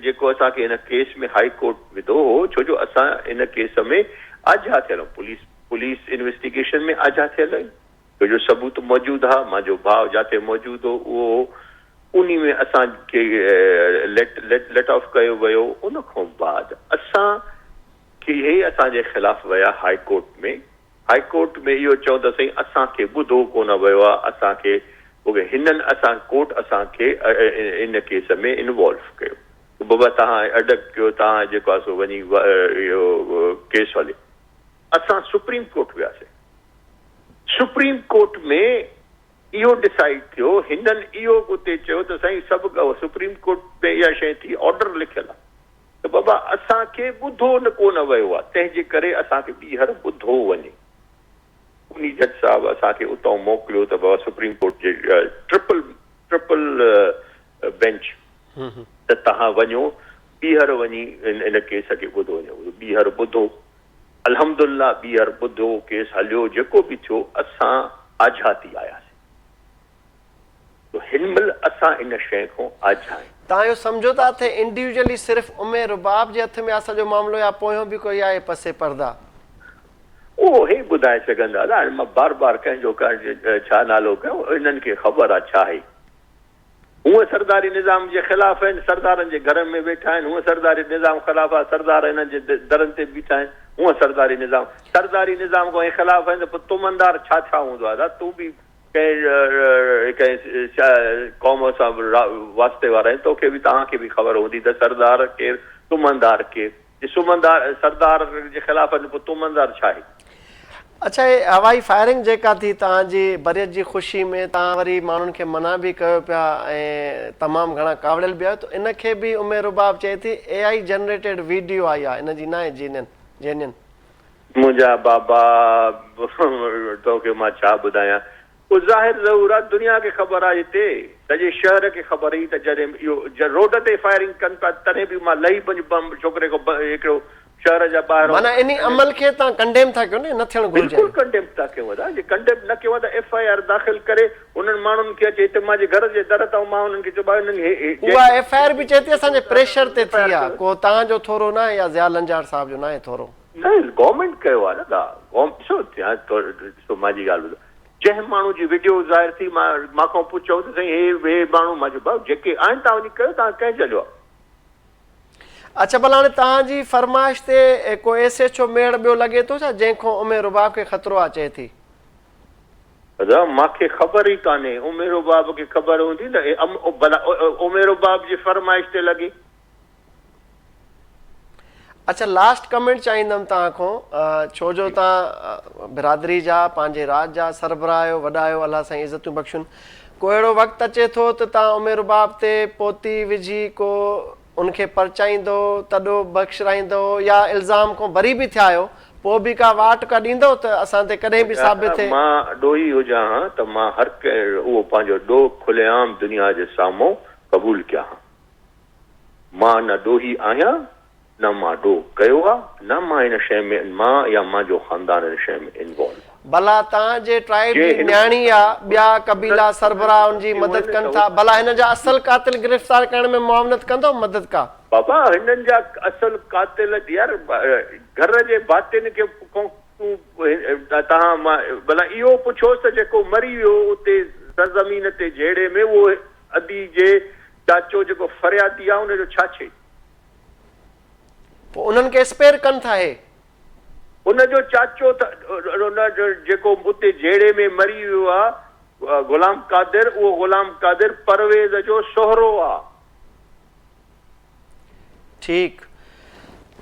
جيڪو اسان کي هن ڪيس ۾ هائي ڪورٽ وڌو هو ڇو جو اسان هن ڪيس ۾ آجها ٿيل آهيون پوليس پوليس انويسٽيگيشن ۾ آجها ٿيل آهيون ڇو جو ثبوت موجود ها مانجو ڀاء جاتي موجود هو اهو انهي ۾ اسان کي ليٽ ليٽ ليٽ آف ڪيو ويو ان کان بعد اسان کي هي اسان جي خلاف ويا هائي ڪورٽ ۾ هائي ڪورٽ ۾ اهو چئون ته سائين اسان کي ٻڌو ڪونه ويو آ اسان کي هنن اسان ڪورٽ اسان کي ان ڪيس ۾ انوالو ڪيو ته بابا توهان اڊڪ ڪيو توهان جيڪو آ سو وڃي اهو ڪيس هلي اسان سپريم ڪورٽ وياسين سپريم ڪورٽ ۾ اهو ڊسائيڊ ٿيو هنن اهو اتي چيو ته سائين سڀ سپريم ڪورٽ ۾ اها شيء ٿي آرڊر لکيل آ ته بابا اسان کي ٻڌو نه ڪو نه ويو آ تنهن جي ڪري اسان کي ٻيهر ٻڌو وڃي. انهي جج صاحب اسان کي اتئون موڪليو ته بابا سپريم ڪورٽ جي ٽرپل ٽرپل بينچ ته توهان وڃو ٻيهر وڃي ان ڪيس کي ٻڌو وڃي. ٻيهر ٻڌو الحمدلله ٻيهر ٻڌو ڪيس هليو جيڪو به ٿيو اسان آجها ٿي آياسين. تو هن مھل اسان ان شيء کان آجا آهيون. توهان اهو سمجهو ٿا تھ انڊيوجلي صرف ام رباب جي هٿ ۾ آ سڄو معاملو يا پويون به ڪوئي آهي پس پرده؟ اهو هي ٻڌائي سگهندا نه هاڻي مان بار بار ڪنهن جو ڇا نالو کنيو انهن کي خبر آ ڇا آهي. هونء سرداري نظام جي خلاف آهن سردارن جي گهرن ۾ ويٺا آهن هونء سرداري نظام خلاف آ سردار هنن جي درن تي بيٺا آهن هونء سرداري نظام سرداري نظام کان هي خلاف آهن ته پوء تمندار ڇا ڇا هوندو آ ادا تون به ڪنهن قوم سان واسطي وارا آهن توکي به توهان کي به خبر هوندي ته سردار ڪير تمندار ڪير جي سمندار سردار جي خلاف آهن پوء تمندار ڇا آهي. اڇا هي هوائي فائرنگ جيڪا ٿي توهان جي بريت جي خوشي ۾ توهان وري ماڻهن کي منع به ڪيو پيا ۽ تمام گهڻا ڪاوڙيل به آهيو ته ان کي به ام رباب چئي ٿي اي آئي جنريٽيڊ ويڊيو آئي آهي ان جي ناهي جينين جينين. منهنجا بابا توکي مان ڇا ٻڌايان. اهو ظاهر ظهور آ دنيا کي خبر آ هتي سڄي شهر کي خبر هئي ته جڏهن اهو روڊ تي فائرنگ ڪن پيا تڏهن به مان لهي پنهنجو ڇوڪري کان هڪڙو شهر جا ٻاهران معنيٰ انهي عمل کي توهان ڪنڊيم ٿا ڪيو نه نه ٿيڻ گهرجي. بلڪل ڪنڊيم ٿا ڪيون ادا جي ڪنڊيم نه ڪيون ها ته ايف I R داخل ڪري انهن ماڻهن کي اچي هتي مانجي گهر جي در تان مان انهن کي چيو ڀاء انهن هي اها ايف I R به چئي ٿي اسان جي پريشر تي ٿي آ ڪو توهان جو ٿورو ناهي يا ضياء لنجار صاحب جو ناهي ٿورو. نه گورنمينٽ ڪيو آ نه دا ڏسو ڏسو مانجي ڳالهه ٻڌو جنهن ماڻهو جي وڊيو ظاهر ٿي مان مان کان پڇيو ته سائين هي هي ماڻهو مان چيو ڀاء جيڪي آهن تان وڃي ڪيو تان ڪنهن جهليو آ. اڇا ڀلا هاڻي توهان جي فرمائش تي ڪو ايس ايڇ او ميهڙ ٻيو لڳي ٿو ڇا جنهن کان ام رباب کي خطرو آ چئي ٿي. ادا مانکي خبر ئي ڪانهي ام رباب کي خبر هوندي نه ڀلا ام رباب جي فرمائش تي لڳي. اڇا لاسٽ ڪمينٽ چاهيندم توهان کان ڇو جو توهان برادري جا پنهنجي راڄ جا سربراهه آهيو وڏا آهيو الله سائين عزتون بخشن ڪو اهڙو وقت اچي ٿو ته توهان ام رباب تي پوتي وجهي ڪو ان کي پرچائيندو تڏو بخشرائيندو يا الزام کان بري به ٿيا آهيو پوء به ڪا واٽ ڪا ڏيندو ته اسان تي ڪڏهن به ثابت ٿئي. مان ڏوهي هجان ها ته مان هر ڪنهن اهو پنهنجو ڏوهه کلي عام دنيا جي سامهون قبول ڪيان ها. مان نه ڏوهي آهيان، نه مان ڏوهه ڪيو آ، نه مان ان شيء ۾ مان يا مانجو خاندان ان شيء ۾ انوالو آ. ڀلا تان جي ٽرائيب جي جي هن نياڻي آ، ٻيا قبيلا سربراهه ان جي مدد ڪن ٿا، ڀلا هن جا اصل قاتل گرفتار ڪرڻ ۾ معاونت ڪندو مدد ڪا؟ بابا هنن جا اصل قاتل يار گهر جي ڀاتين کي تون تهان مان ڀلا اهو پڇوس ته جيڪو مري ويو اتي سرزمين تي جهيڙي ۾ اهو ادي جي چاچو جيڪو فريادي آ ان جو ڇا ڇي. پوء انهن کي اسپيئر ڪن ٿا هي. ان جو چاچو ته ان جو جيڪو اتي جهيڙي ۾ مري ويو آ غلام قادر اهو غلام قادر پرويز جو سهرو آ. ٺيڪ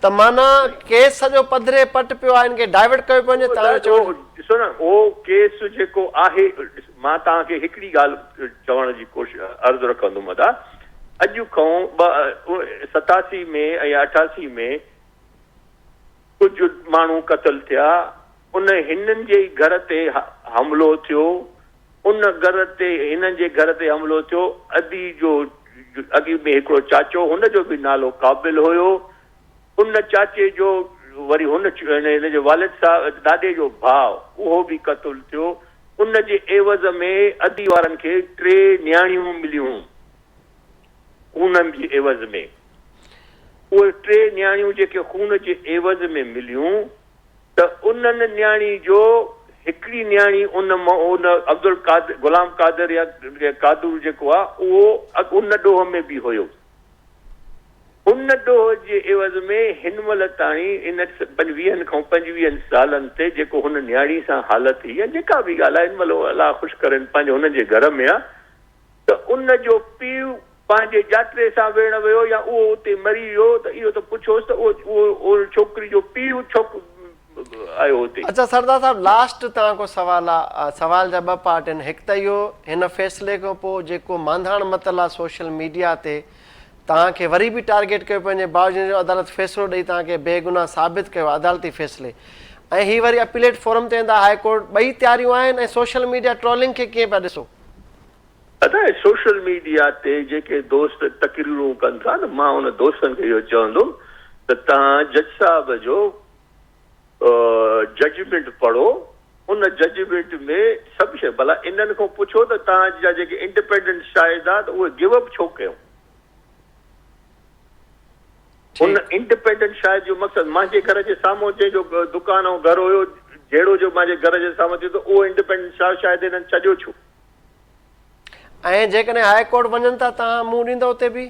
ته معنيٰ ڪيس سڄو پڌري پٽ پيو آهي ان کي ڊائيورٽ ڪيو پيو وڃي توهان جو چوڻ. ڏسو نه اهو ڪيس جيڪو آهي مان توهان کي هڪڙي ڳالهه چوڻ جي ڪوشش عرض رکندم ادا اڄ کان 87 ۾ ۽ 88 ۾ ڪجهه ماڻهو قتل ٿيا ان هنن جي ئي گهر تي حملو ٿيو ان گهر تي هنن جي گهر تي حملو ٿيو. ادي جو اڳي ۾ هڪڙو چاچو هن جو به نالو قابل هيو. ان چاچي جو وري هن هن جي والد صاحب ڏاڏي جو ڀاء اهو به قتل ٿيو. ان جي عيوض ۾ ادي وارن کي ٽي نياڻيون مليون خون جي عيوض ۾. اهي ٽي نياڻيون جيڪي خون جي عيوض ۾ مليون. ته انهن نياڻي جو هڪڙي نياڻي ان ان عبدالقادر غلام قادر يا قادر جيڪو آ اهو ان ڏوهه ۾ به هيو. ان ڏوهه جي عيوض ۾ هن مهل تاڻي ان ويهن کان پنجويهن سالن تي جيڪو هن نياڻي سان حالت ٿي يا جيڪا به ڳالهه آهي هن مهل الله خوش ڪرين پنهنجي هنن جي گهر ۾ آ ته ان جو پيء پنهنجي ڄاٽي سان ويڙهڻ ويو يا اهو اتي مري ويو ته اهو ته پڇوس ته اهو اهو ڇوڪري جو پيء ڇو آيو اتي. اڇا سردار صاحب لاسٽ توهان کان سوال آ سوال جا ٻه پارٽ آهن هڪ ته اهو هن فيصلي کان پوء جيڪو مانڌاڻ متل آ سوشل ميڊيا تي توهان کي وري به ٽارگيٽ ڪيو پيو وڃي باوجود جو عدالت فيصلو ڏئي توهان کي بيگناهه ثابت ڪيو آهي عدالتي فيصلي ۽ هي وري اپيليٽ فورم تي ويندا هاء ڪورٽ ٻئي تياريون آهن ۽ سوشل ميڊيا ٽرولنگ کي ڪيئن پيا ڏسو. ادا سوشل ميڊيا تي جيڪي دوست تقريرون ڪن ٿا نه مان ان دوستن کي اهو چوندم ته توهان جج صاحب جو ججمينٽ پڙهو ان ججمينٽ ۾ سڀ شيء ڀلا انهن کان پڇو ته توهان جا جيڪي انڊيپينڊنٽ شاهد آ ته اهي گيو اپ ڇو ڪيو ان انڊيپينڊنٽ شاهد جو مقصد مانجي گهر جي سامهون جنهن جو دڪان ۽ گهر هيو جهيڙو جو مانجي گهر جي سامهون ٿيو ته اهو انڊيپينڊنٽ شاهد انهن ڇڏيو ڇو؟ ۽ جيڪڏهن هاء ڪورٽ وڃن ٿا توهان منهن ڏيندؤ اتي به؟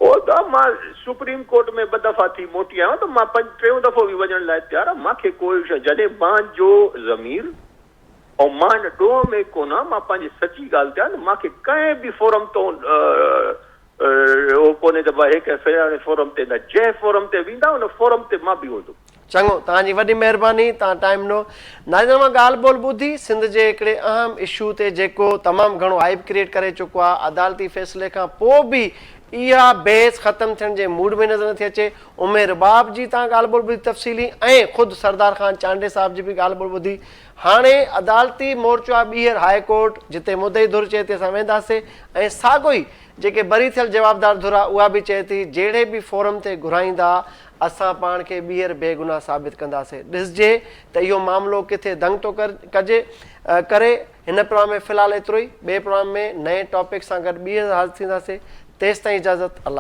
او ته مان سپريم ڪورٽ ۾ ٻه دفعا ٿي موٽي آيو آهيان ته مان پنج ٽيون دفعو به وڃڻ لاء تيار آهيان مان کي ڪوئي شيء جڏهن مان جو ضمير ۽ مان ان ڏوهه ۾ ڪونه آهيان مان پنهنجي سچي ڳالهه تي آهيان ته مان کي ڪنهن به فورم تون اهو ڪونهي ته ڀائي هڪ فلاڻي فورم تي نه جنهن فورم تي ويندا ان فورم تي مان به هوندم. چڱو توهان جي وڏي مهرباني توهان ٽائيم ڏنو. ناظرين اوهان ڳالهه ٻولهه ٻڌي سنڌ جي هڪڙي اهم اشو تي جيڪو تمام گهڻو هائيپ ڪريئيٽ ڪري چڪو آهي عدالتي فيصلي کان پوء به اها بحث ختم ٿيڻ جي موڊ ۾ نظر نٿي اچي ام رباب جي توهان ڳالهه ٻولهه ٻڌي تفصيلي ۽ خود سردار خان چانڊيي صاحب جي به ڳالهه ٻولهه ٻڌي هاڻي عدالتي مورچو آهي ٻيهر هاء ڪورٽ جتي مدعي ڌر چئي ٿي اسان وينداسي ۽ ساڳو ئي جيڪي بري ٿيل جوابدار ڌر آهي اها به چئي ٿي جهڙي به فورم تي گهرائيندا اسان پاڻ کي ٻيهر بيگناهه ثابت ڪنداسين. ڏسجي ته اهو معاملو ڪٿي دنگ ٿو ڪجي ڪري. هن پروگرام ۾ في الحال ايترو ئي. ٻئي پروگرام ۾ نئين ٽاپڪ سان گڏ ٻيهر حاضر ٿينداسين. تيستائين اجازت. الله.